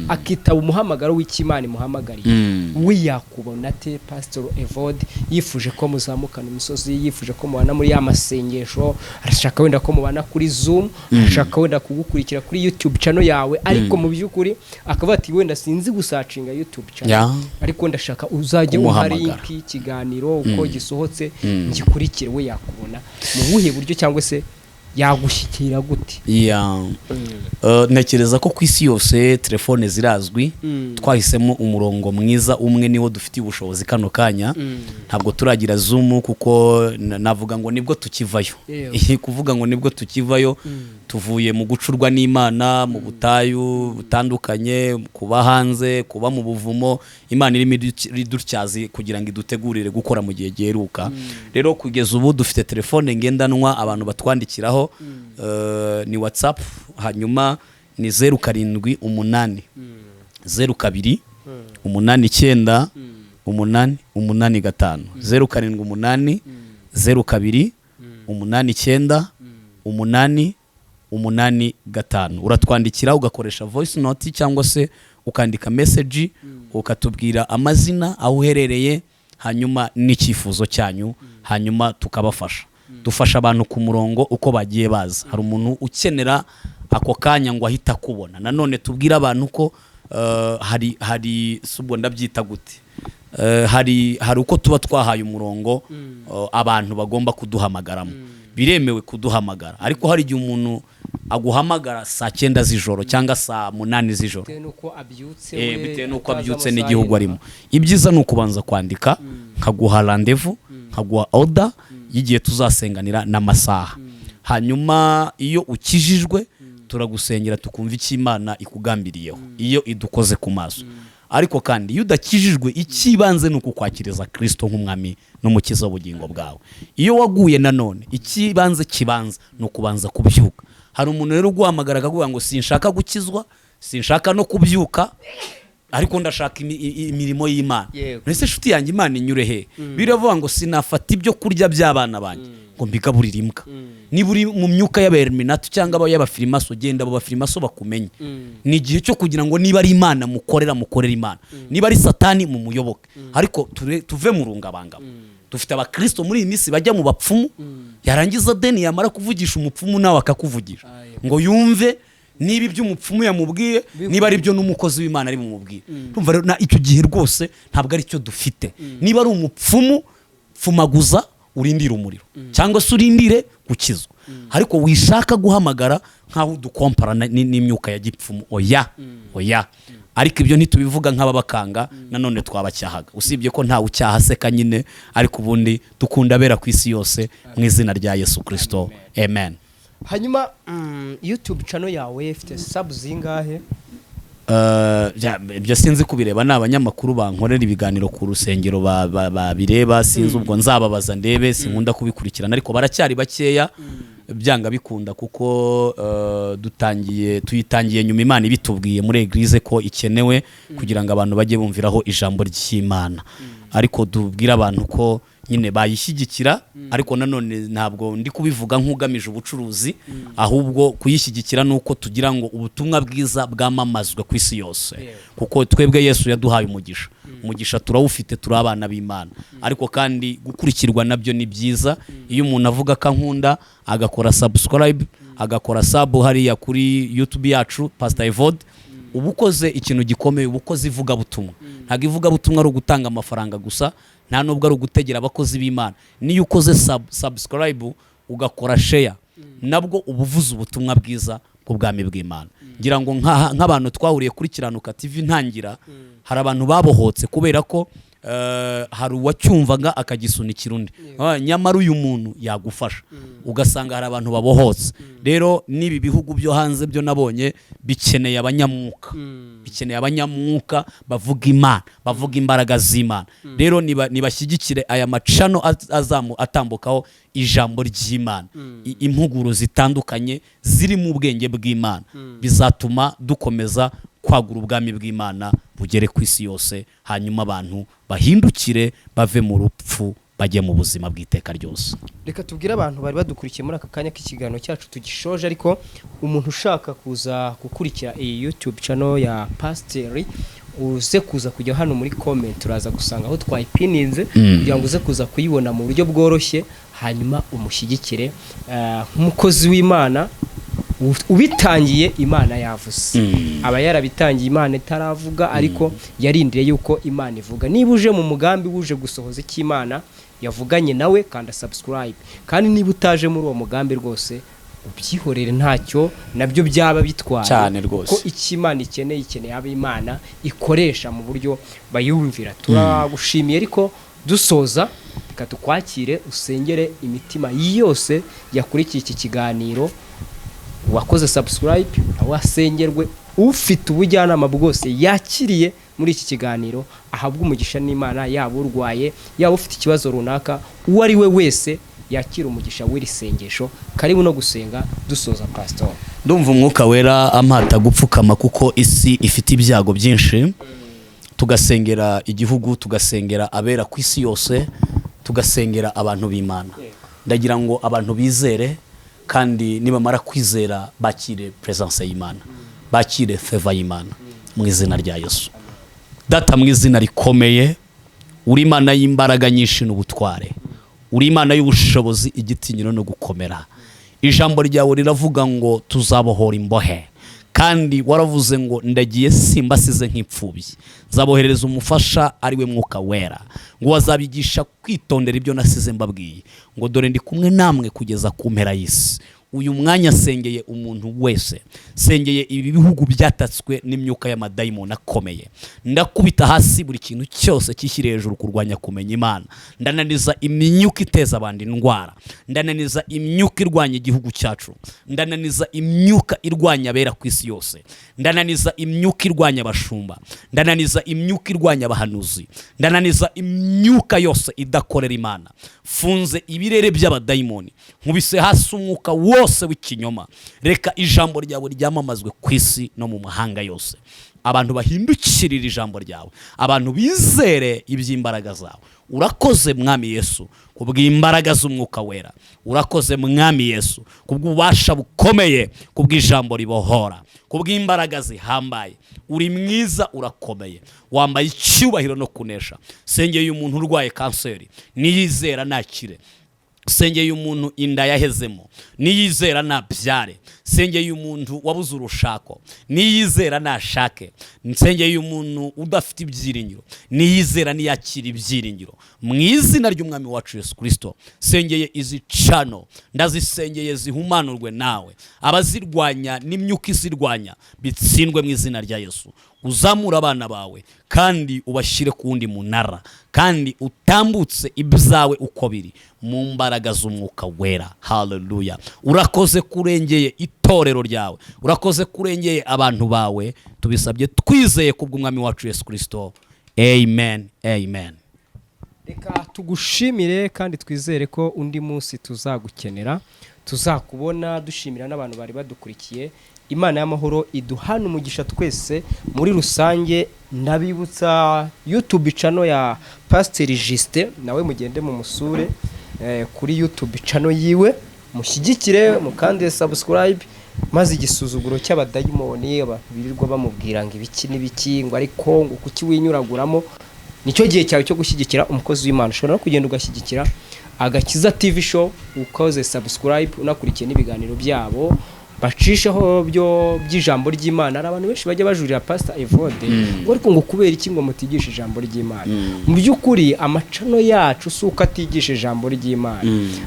akitaba umuhamagaro w'icyo Imana imuhamagariye, we yakubona ate, Pastor Evode? Yifuje ko muzamukana imisozi, yifuje ko mubana muri ya masengesho, arashaka wenda ko mubana kuri Zoom, arashaka wenda kugukurikira kuri YouTube channel yawe, ariko mu by'ukuri akavuga ati: "Wenda sinzi gusearchinga YouTube channel, ariko ndashaka uzajye umpa Kumuhamagara. link y'ikiganiro uko gisohotse ngikurikire." We yakubona mu buhe buryo, cyangwa se yagushyikira gute? Yeah. Ntekereza ko ku isi yose telefone zirazwi. Twahisemo umurongo mwiza umwe, niwo dufitiye ubushobozi kano kanya. Ntabwo turagira Zoom kuko navuga ngo nibwo tukivayo. Kuvuga ngo nibwo tukivayo, tuvuye mu gucurwa n'Imana mu butayu butandukanye, kuba hanze, kuba mu buvumo. Imana irimo idutyazi kugira ngo idutegurire gukora mu gihe giheruka. Rero kugeza ubu dufite telefone ngendanwa abantu batwandikiraho, ni WhatsApp, hanyuma ni 0780 02 89 885, 0780 2 89 885. Uratwandikira ugakoresha voice note cyangwa se ukandika message, ukatubwira amazina, aho uherereye, hanyuma n'icyifuzo cyanyu, hanyuma tukabafasha. Dufasha abantu ku murongo uko bagiye baza. Hari umuntu ukenera ako kanya ngo ahite akubona. Nanone tubwire abantu ko hari si ubwo ndabyita gute, hari uko tuba twahaye umurongo abantu bagomba kuduhamagaramo. Biremewe kuduhamagara, ariko hari igihe umuntu aguhamagara saa 9 z'ijoro cyangwa saa 8 z'ijoro, bitewe n'uko abyutse, we bitewe n'uko atazi abyutse amasaha n'igihugu y'inama. arimo. Ibyiza ni ukubanza kwandika, nkaguha rendez-vous, nkaguha order y'igihe tuzasenganira n'amasaha. Hanyuma iyo ukijijwe turagusengera, tukumva icyo Imana ikugambiriyeho iyo idukoze ku maso. Ariko kandi iyo udakijijwe, icy'ibanze ni ukukwakiriza Kirisito nk'umwami n'umukiza w'ubugingo bwawe. Iyo waguye nanone, icy'ibanze kibanza ni ukubanza kubyuka. Hari umuntu rero uguhamagara akavuga ngo: "Sinshaka gukizwa, sinshaka no kubyuka, ariko ndashaka imirimo y'Imana." Mbese inshuti yanjye, Imana inyure he? Biravuga ngo: "Sinafata ibyo kurya by'abana banjye ngo mbigaburire imbwa." Niba uri mu myuka y'abaeliminati cyangwa y'abafirimaso, genda abo bafirimaso bakumenye. Ni igihe cyo kugira ngo niba ari Imana mukorera, mukorere Imana, niba ari Satani mumuyoboke, ariko tuve mu rungabangabo. Dufite abakristo muri iyi minsi bajya mu bapfumu, yarangiza deni yamara kuvugisha umupfumu nawe akakuvugisha, ngo yumve niba ibyo umupfumu yamubwiye, niba ari byo n'umukozi w'Imana ari bumubwire. Urumva rero icyo gihe rwose ntabwo ari cyo dufite. Niba ari umupfumu, pfumaguza urindire umuriro cyangwa se urindire gukizwa, ariko wishaka guhamagara nk'aho udukompara n'imyuka ya gipfumu. Oya, oya. Ariko ibyo ntitubivuga nk'ababakanga, nanone twabacyahaga, usibye ko ntawe ucyaha aseka nyine. Ariko ubundi dukunda abera ku isi yose mu izina rya Yesu Kirisito, amen. Hanyuma YouTube channel yawe ifite sub zingahe? Ibyo sinzi kubireba, ni abanyamakuru bankorera ibiganiro ku rusengero babireba. Sinzi, ubwo nzababaza ndebe, sinkunda kubikurikirana, ariko baracyari bakeya byanga bikunda, kuko dutangiye, tuyitangiye nyuma Imana ibitubwiye muri église ko ikenewe kugira ngo abantu bajye bumviraho ijambo ry'Imana. Ariko tubwire abantu ko nyine bayishyigikira, ariko nanone ntabwo ndi kubivuga nk'ugamije ubucuruzi, ahubwo kuyishyigikira ni uko tugira ngo ubutumwa bwiza bwamamazwe ku isi yose, kuko twebwe Yesu yaduhaye umugisha, umugisha turawufite, turi abana b'Imana. Ariko kandi gukurikirwa nabyo ni byiza. Iyo umuntu avuga ko ankunda, agakora subscribe, agakora sub hariya kuri YouTube yacu Pastor Evode, uba ukoze ikintu gikomeye, uba ukoze ivugabutumwa. Ntabwo ivugabutumwa ari ugutanga amafaranga gusa, nta nubwo ari ugutegera abakozi b'Imana. Niyo ukoze subscribe, ugakora share, nabwo uba uvuze ubutumwa bwiza bw'ubwami bw'Imana. Ngira ngo nk'abantu twahuriye kuri Kiranuka TV ntangira, hari abantu babohotse kubera ko hari uwacyumvaga akagisunikira undi. Nyamara uyu muntu yagufasha, ugasanga hari abantu babohotse. Rero n'ibi bihugu byo hanze byo nabonye bikeneye abanyamwuka, bikeneye abanyamwuka bavuga Imana, bavuga imbaraga z'Imana. Rero nibashyigikire aya macano azamu atambukaho ijambo ry'Imana, impuguro zitandukanye ziri mu bwenge bw'Imana, bizatuma dukomeza kwagura ubwami bw'Imana bugere ku isi yose, hanyuma abantu bahindukire bave mu rupfu. Bajye mu buzima bw'iteka ryose. Reka tubwire abantu bari badukurikiye muri aka kanya k'ikiganiro cyacu tugishoje, ariko umuntu ushaka kuza gukurikira iyi YouTube channel ya Pasiteri, uze kuza kujya hano muri comment, uraza gusanga aho twayipininze kugira ngo uze kuza kuyibona mu buryo bworoshye, hanyuma umushyigikire nk'umukozi w'Imana ubitangiye Imana yavuze. Aba yarabitangiye Imana itaravuga, ariko yarindiriye yuko Imana ivuga. Niba uje mu mugambi wuje gusohoza icyo Imana yavuganye nawe, kanda subscribe. Kandi niba utaje muri uwo mugambi, rwose ubyihorere, ntacyo nabyo byaba bitwaye. Cyane rwose. Ko icyo Imana ikeneye, ikeneye abo Imana ikoresha mu buryo bayumvira. Turagushimiye, ariko dusoza reka tukwakire usengere imitima yose yakurikiye iki kiganiro. Uwakoze subscribe nawe asengerwe, ufite ubujyanama bwose yakiriye muri iki kiganiro ahabwa umugisha n'Imana, yaba urwaye, yaba ufite ikibazo runaka, uwo ari we wese yakira umugisha w'iri sengesho. Karibu no gusenga dusoza, Pastor. Ndumva Umwuka Wera ampata gupfukama kuko isi ifite ibyago byinshi, tugasengera igihugu, tugasengera abera ku isi yose, tugasengera abantu b'Imana. Ndagira ngo abantu bizere, kandi nibamara kwizera bakire presence y'Imana, bakire favor y'Imana mu izina rya Yesu. Data, mu izina rikomeye, uri Imana y'imbaraga nyinshi n'ubutware, uri Imana y'ubushobozi, igitinyiro no gukomera. Ijambo ryawe riravuga ngo tuzabohora imbohe, kandi waravuze ngo ndagiye simbasize nk'imfubyi, nzaboherereza umufasha ari we Mwuka Wera, ngo bazabigisha kwitondera ibyo nasize mbabwiye, ngo dore ndi kumwe namwe kugeza ku mpera y'isi. Uyu mwanya sengeye umuntu wese, sengeye ibi bihugu byatatswe n'imyuka y'amadayimoni akomeye. Ndakubita hasi buri kintu cyose cyishyiriye hejuru kurwanya kumenya Imana. Ndananiza imyuka iteza abantu indwara, ndananiza imyuka irwanya igihugu cyacu, ndananiza imyuka irwanya abera ku isi yose, ndananiza imyuka irwanya abashumba, ndananiza imyuka irwanya abahanuzi, ndananiza imyuka yose idakorera Imana. Funze ibirere by'abadayimoni, nkubise hasi umwuka wose w'ikinyoma. Reka ijambo ryawe ryamamazwe ku isi no mu mahanga yose, abantu bahindukirira ijambo ryawe, abantu bizere iby'imbaraga zawe. Urakoze Mwami Yesu kubw'imbaraga z'Umwuka Wera. Urakoze Mwami Yesu kubw'ububasha bukomeye, kubw'ijambo ribohora, kubw'imbaraga zihambaye. Uri mwiza, urakomeye, wambaye icyubahiro no kunesha. Sengeye umuntu urwaye kanseri, niyizera nakire. Sengeye umuntu inda yahezemo, niyizera nabyare. Sengeye umuntu wabuze urushako, niyizera nashake. Nsengeye umuntu udafite ibyiringiro, niyizera niyakira ibyiringiro mu izina ry'Umwami wacu Yesu Kirisito. Sengeye izi channel, ndazisengeye zihumanurwe nawe, abazirwanya n'imyuka izirwanya bitsindwe mu izina rya Yesu. Uzamura abana bawe kandi ubashyire ku wundi munara, kandi utambutse ibyawe uko biri mu mbaraga z'Umwuka Wera. Haleluya! Urakoze kurengeye itorero ryawe, urakoze kurengeye abantu bawe. Tubisabye twizeye kubw'Umwami wacu Yesu Kirisito. Amen, amen. Reka tugushimire kandi twizere ko undi munsi tuzagukenera tuzakubona. Dushimira n'abantu bari badukurikiye. Imana y'amahoro iduhana umugisha twese muri rusange. Ndabibutsa YouTube channel ya Pasiteri Justin, nawe mugende mu musure kuri YouTube channel yiwe, mushyigikire, mukande subscribe, maze igisuzuguro cy'abadayimoni, abantu birirwa bamubwira ngo ibiki n'ibiki, ngo ariko ngo kuki winyuraguramo, nicyo gihe cyawe cyo gushyigikira umukozi w'Imana. Ushobora no kugenda ugashyigikira Agakiza TV Show ukoze subscribe, unakurikiye n'ibiganiro byabo bacishaho byo by'ijambo ry'Imana. Hari abantu benshi bajya bajurira Pastor Evode ngo ariko ngo kubera iki ngo mutigisha ijambo ry'Imana? Mu by'ukuri ama channel yacu si uko atigisha ijambo ry'Imana,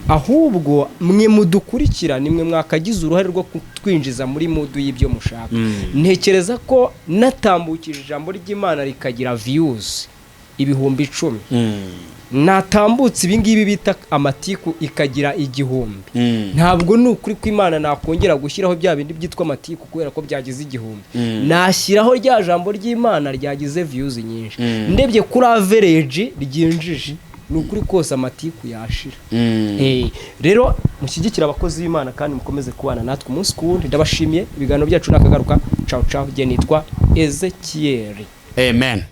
ahubwo mwe mudukurikira nimwe mwakagize uruhare rwo kutwinjiza muri mood y'ibyo mushaka. Ntekereza ko natambukije ijambo ry'Imana rikagira views 10,000, natambutse ibingibi bita amatiku ikagira 1000, ntabwo ni ukuri ko Imana nakongera gushyiraho bya bindi byitwa amatiku kubera ko byagize 1000. Nashyiraho rya jambo ry'Imana ryagize views nyinshi. Ndebye kuri average ryinjije, ni ukuri kose amatiku yashira. Rero mushyigikire abakozi b'Imana kandi mukomeze kubana natwe umunsi ku wundi. Ndabashimiye, ibiganiro byacu nakagaruka. Cawu cawu, jye nitwa Ezekiyeri. Amen.